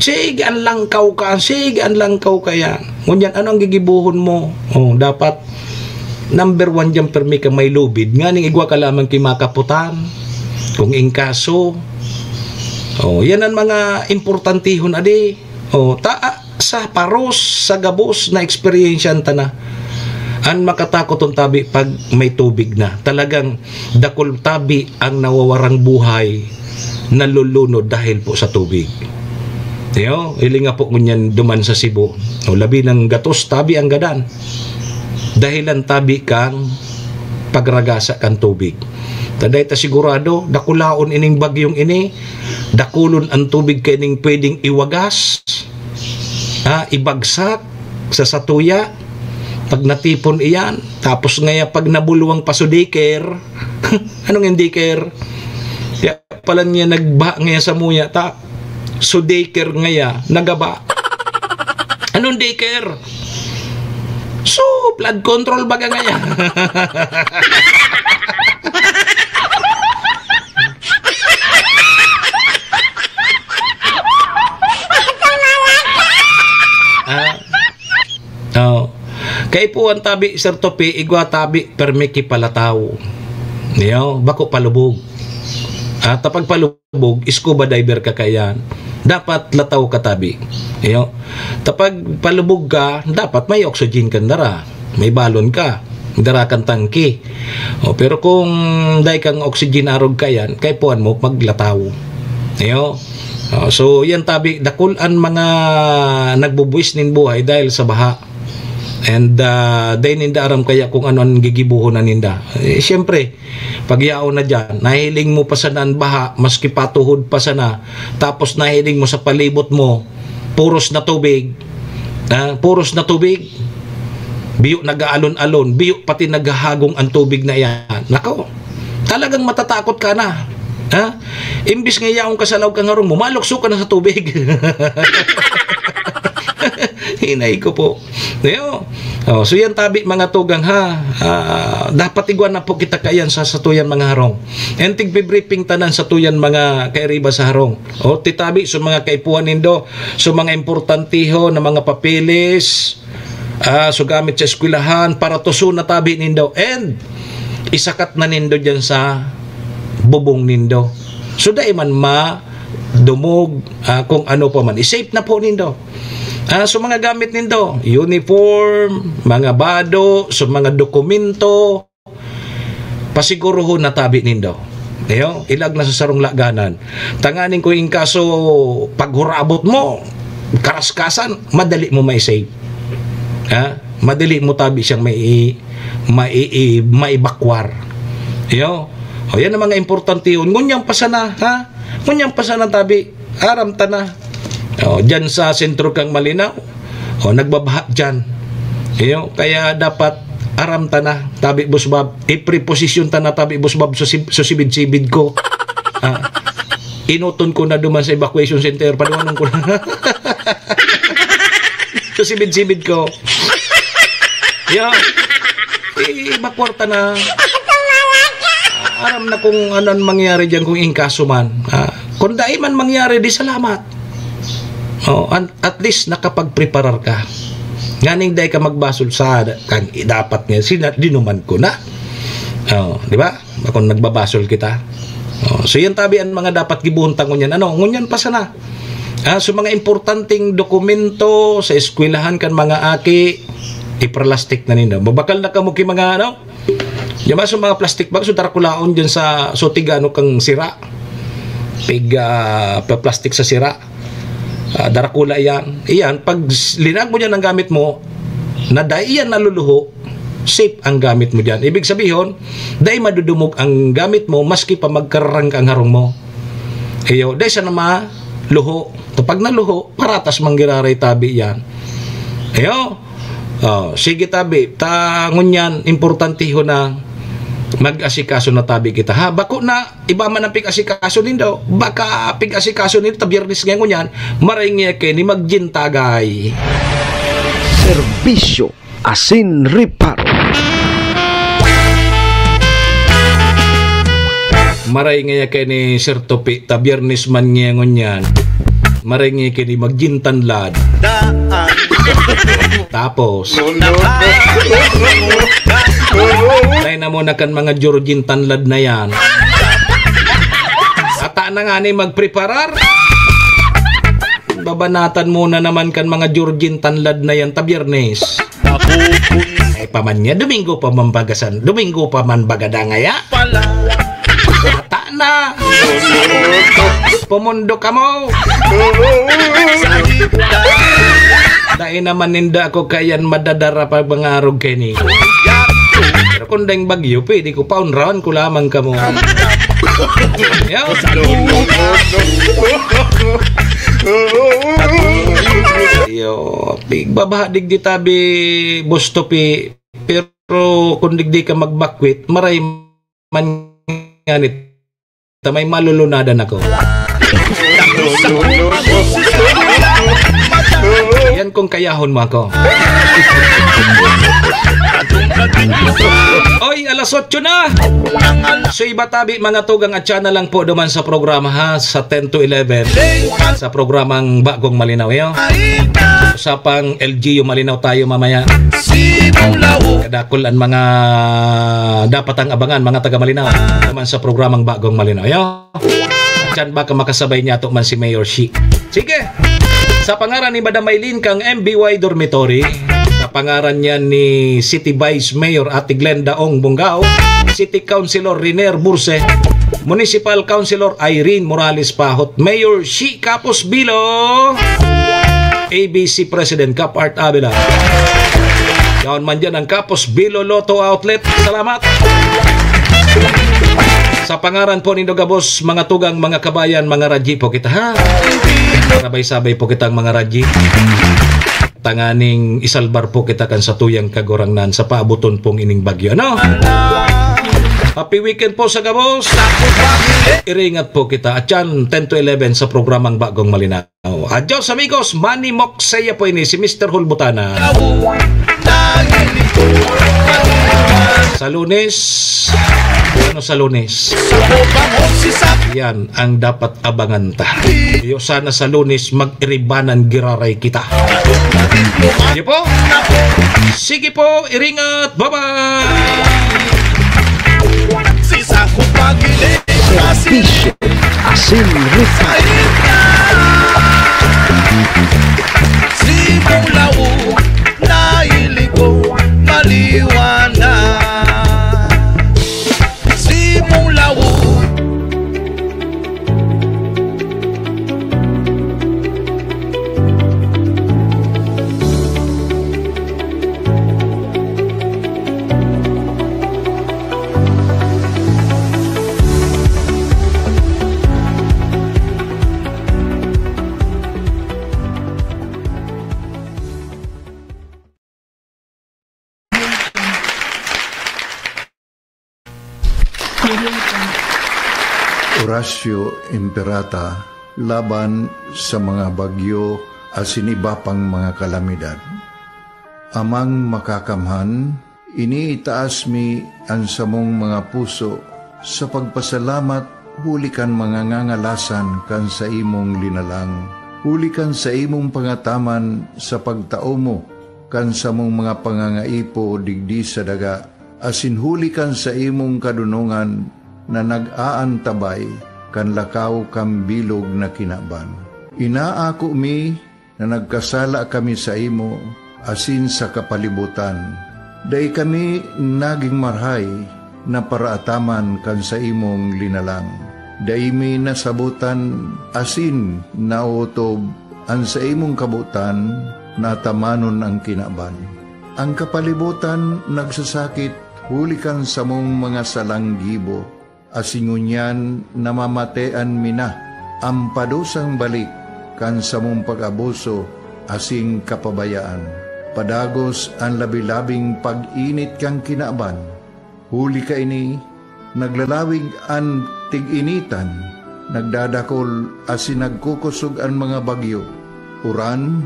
Sige, ang langkaw ka, sige, ang langkaw kaya. Ngunyan, ano ang gigibuhon mo? Oh, dapat, number one dyan, permi ka may lubid. Nganing igwa ka lamang ki makaputan, kung in kaso. Oh, yan ang mga importantihon, adi. Oh, ta, ah, sa paros, sa gabos na eksperyensyahan ta na. An makatakoton tabi pag may tubig na. Talagang dakul tabi ang nawawarang buhay, nalulunod dahil po sa tubig. Yo, hiling nga po ngunyan duman sa Cebu. O, labi ng gatos tabi ang gadan. Dahilan tabi kang pagragasa kan tubig. Ta dai ta sigurado, dakulaon ining bagyong ini, dakulon ang tubig kaining pwedeng iwagas, ha, ibagsak sa satuya, Pag natipon iyan, tapos ngaya pag nabulwang pa so daycare, anong yung daycare? Kaya pala niya nagbaha ngaya sa muya, ta? So daycare ngaya, nagaba. Anong daycare? So, flood control baga ngaya. Ah. Oh. Kaipuhan tabi, Sir Topi, igwa tabi, permi ki palataw. Niyo, bako palubog. Ah, ta pag palubog, scuba diver ka kaiyan. Dapat lataw ka tabi. Niyo, ta pag palubog ka, dapat may oxygen ka dara. May balon ka. Dara kang tangke. O, pero kung dai kang oxygen arog kaiyan, kaipuhan mo maglataw. Niyo? O, so, yan tabi, dakul an mga nagbubuwis nin buhay dahil sa baha. And, ah, dai ninda aram kaya kung ano an gigibohon na ninda. Eh, siyempre, pag yaon na diyan, nahiling mo pa sana an baha, maski patuhod pa sana, tapos nahiling mo sa palibot mo, puros na tubig, ah, puros na tubig, biyo nag-aalon-alon, biyo pati naghahagong ang tubig na iyan. Nako, talagang matatakot ka na. Ha? Imbis nga yaon ka sa laog kang harong mo, malukso ka na sa tubig. Hinay ko po. Ayo. Oh, so yan tabi, mga tugang, ha. Ah, dapat igwa na po kita kaiyan sa satuyan mga harong. And tigpi-briefing tanan satuyan mga kairiba sa harong. O, ti tabi, so mga kaipuhan nindo, so mga importantiho na mga papeles, ah, so gamit sa eskwelahan, para tuson na tabi nindo. And isakat na nindo diyan sa bubong nindo. So dai man madumog, ah, kung ano pa man. I-safe na po nindo. Ah, so mga gamit nindo, uniform, mga bado, so mga dokumento, pasiguruhon na tabi nindo. Ayo, ilag na sa sarong laganan. Tanganing kung in kaso paghurabot mo, karaskasan, madali mo mai-save. Ha? Madali mo tabi siyang mai-, mai-, maibakwar. Ayo. O, yan ang mga importante yun. Ngunyan pa sana, ha? Ngunyan pa sana tabi. Aram ta na. O, dyan sa sentro kang Malinaw. O, nagbabaha dyan. Iyo, kaya dapat aram ta na, tabi busbab. I-preposition ta na, tabi busbab, susib-, susibid-sibid ko. Ah, inuton ko na duman sa evacuation center, paduanon ko na. Susibid-sibid ko. Iyo. Ibakwar ta na. Aram na kung ano ang mangyari dyan, kung inkaso man. Ah, kung dai man mangyari, di salamat. Oh, an-, at least nakapagpreparar ka. Nganing dai ka magbasol sa kan dapat nga sina-, dinuman ko na. Oh, di ba? Kung nagbabasol kita. Oh, so yan tabi ang mga dapat gibuhon ta ngunyan. Ano, ngunyan pa sana. Ah, so mga importanteng dokumento sa eskwelahan kan mga aki, ipralastik na ninda. Mabakal na kamo ki mga ano, Di ba, so mga plastic bag, so darakulaon dyan sa, so tig-ano kang sira. Pig, ah, pa-, plastic sa sira. Ah, darakula yan. Iyan, pag s-, linag mo dyan ang gamit mo, na dai yan naluluho, safe ang gamit mo dyan. Ibig sabihin, dai madudumog ang gamit mo, maski pa magkararang ka ang harong mo. Iyo, dai siya na maluho. Kapag naluho, paratas manggiraray tabi yan. Iyo, Oh, sige tabi, ta ngunyan, importante ho na mag-asikaso na tabi kita, ha? Bako na, iba man ang pig-asikaso nindo. Baka pig-asikaso nindo, ta Biyernes ngayon ngunyan, maray ngaya kaini magjintagay. Serbisyo asin reparo. Maray ngaya kaini, Sir Topi, ta Biyernes man ngaya ngunyan. Maray ngaya kaini magjintanlad. Daan. Tapos, no, no, no. Tayo na muna kan mga Georgine tanlad na yan. Ata na nga ni magpreparar. Babanatan muna naman kan mga Georgine tanlad na yan ta Biyernes. Ay, pa man niya, Domingo pa man bagasan, Domingo pa man bagada ngaya. Pala. Ata na. Pumundo kamo. Dai naman ninda ako kayan madadara pa mga arog kaini. Pero kung daing bagyo, pwede ko paunrahan ko lamang kamo. Yo. Yo. Pi-, babaha digdi tabi, Boss Topi, pero kung digdi ka magbakwit, maray man ngani ta may malulunadan ako. Yan kung kayahon mo ako. Oy, alas otso na! So, iba tabi, mga tugang, at siya na lang po duman sa programa, ha, sa ten to eleven, sa programang Bagong Malinaw, yo. Usapang L G U Malinaw tayo mamaya. Kadakul an mga dapat ang abangan, mga taga Malinaw, duman sa programang Bagong Malinaw, yo. Diyan baka makasabay niya to man si Mayor Shi. Sige. Sa pangaran ni Madam Maylene kang M B Y Dormitory, sa pangaran niya ni City Vice Mayor Ate Glenda Ong Bungao, City Councilor Riner Burse, Municipal Councilor Irene Morales Pahot, Mayor Shi Kapos Bilo, A B C President Kap Art Avila. Yaon man dyan ang Kapos Bilo Lotto Outlet. Salamat. Sa pangaran po nindo gabos, mga tugang, mga kabayan, mga radyi po kita, ha? Sabay-sabay po kitang mga radyi. Tanganing isalbar po kita kan satuyang Kagurangnan sa paaboton pong ining bagyo, ano? Happy weekend po sa gabos. Iringat po kita. At yan, ten to eleven sa programang Bagong Malinaw. Adios, amigos. Manny Moksaya po ini, si Mister Hulbutana. Sa Lunes, ano sa Lunes? Yan ang dapat abangan ta. Iyo sana sa Lunes, mag-iribanan giraray kita. Sige po. Sige po, iringat. Bye-bye. Si Sako Pagili. Serbisyo. Asin Rita. Simulaw, nailigo, maliwanag. Simulaw. Horacio Imperata laban sa mga bagyo asin iba pang mga kalamidad. Amang Makakamhan, iniitaas mi an samong mga puso sa pagpasalamat huli kan mga ngangalasan kan saimong linalang, huli kan saimong pangataman sa pagtao mo kan samong mga pangangaipo digdi sa daga, asin huli kan saimong kadonongan na nag-aantabay kan lakaw kan bilog na kinaban. Inaako mi na nagkasala kami saimo asin sa kapalibotan. Dai kami nagin marahay na paraataman kan saimong linalang. Dai mi nasabotan asin naotob an saimong kabotan na atamanon an kinaban. An kapalibotan nagsasakit huli kan samong mga salang gibo, asin ngunyan namamatean mi na an padusang balik kan samong pag-abuso asin kapabayaan. Padagos an labi-labing pag-init kan kinaban, huli kaini, naglalawig an tig-initan, nagdadakol asin nagkukosog an mga bagyo, uran,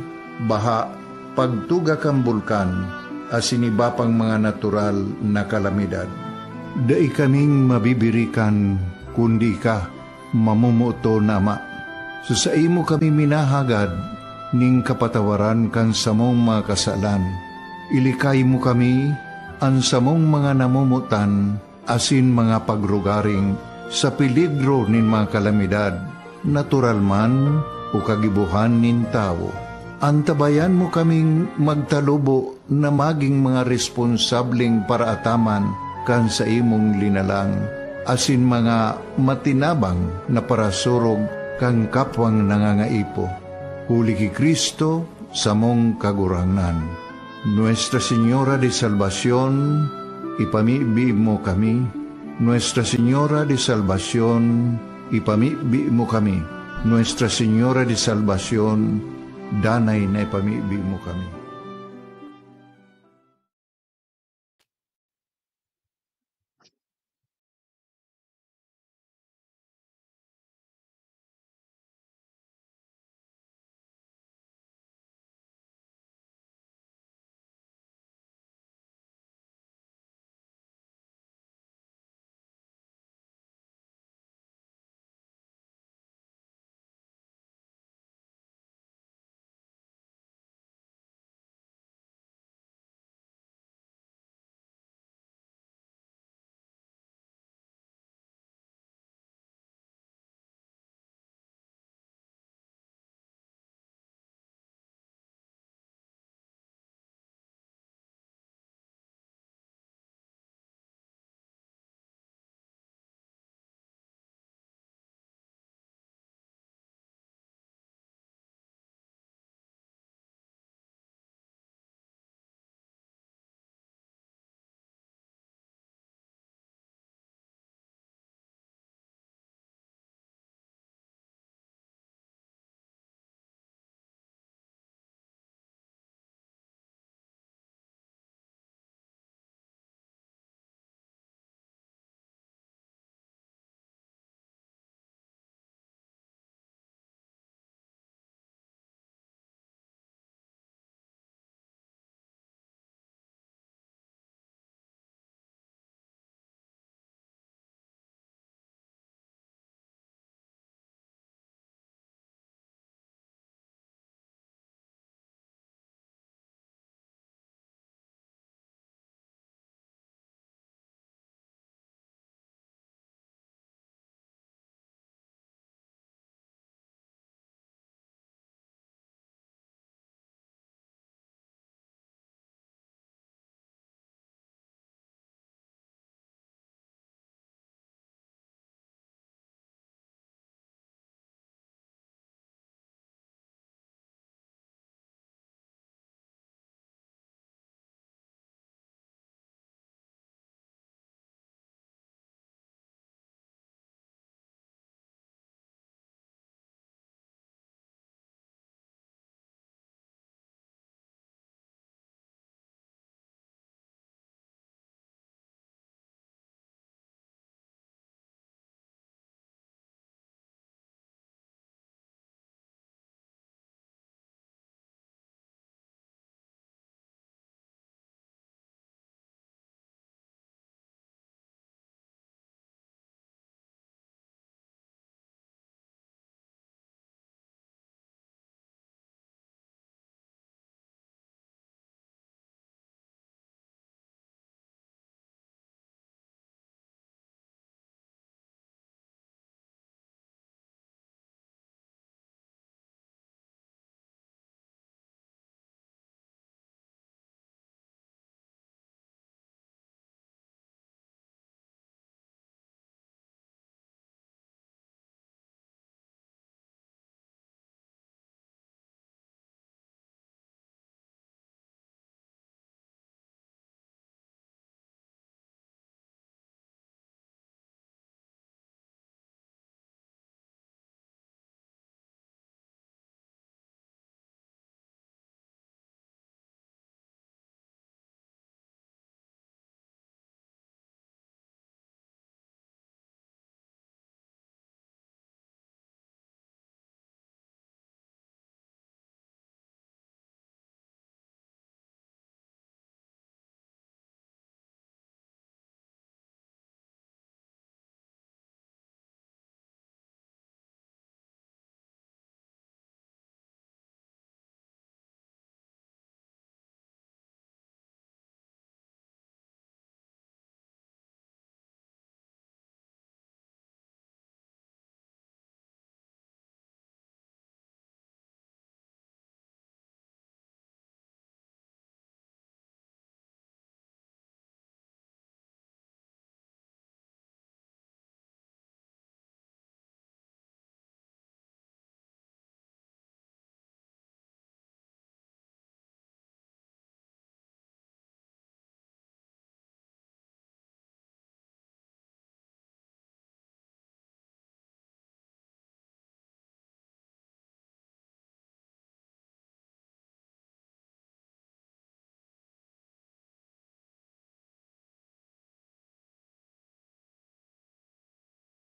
baha, pagtuga kan bulkan, asin iba pang mga natural na kalamidad. Dai kaming mabibirikan, kundi ika, mamomoton na Ama. Sa saimo kami minahagad nin kapatawaran kan samong mga kasalan. Ilikay mo kami, an samong mga namomotan, asin mga pagrugaring sa peligro nin mga kalamidad, natural man o kagibohan nin tawo. Antabayan mo kaming magtalubo na magin mga responsableng paraataman kan saimong linalang, asin mga matinabang na parasurog kan kapwang nangangaipo. Huli ki Cristo, samong Kagurangnan. Nuestra Señora de Salvacion, ipamibi mo kami. Nuestra Señora de Salvacion, ipamibi mo kami. Nuestra Señora de Salvacion, Danay na ipamibi mo kami.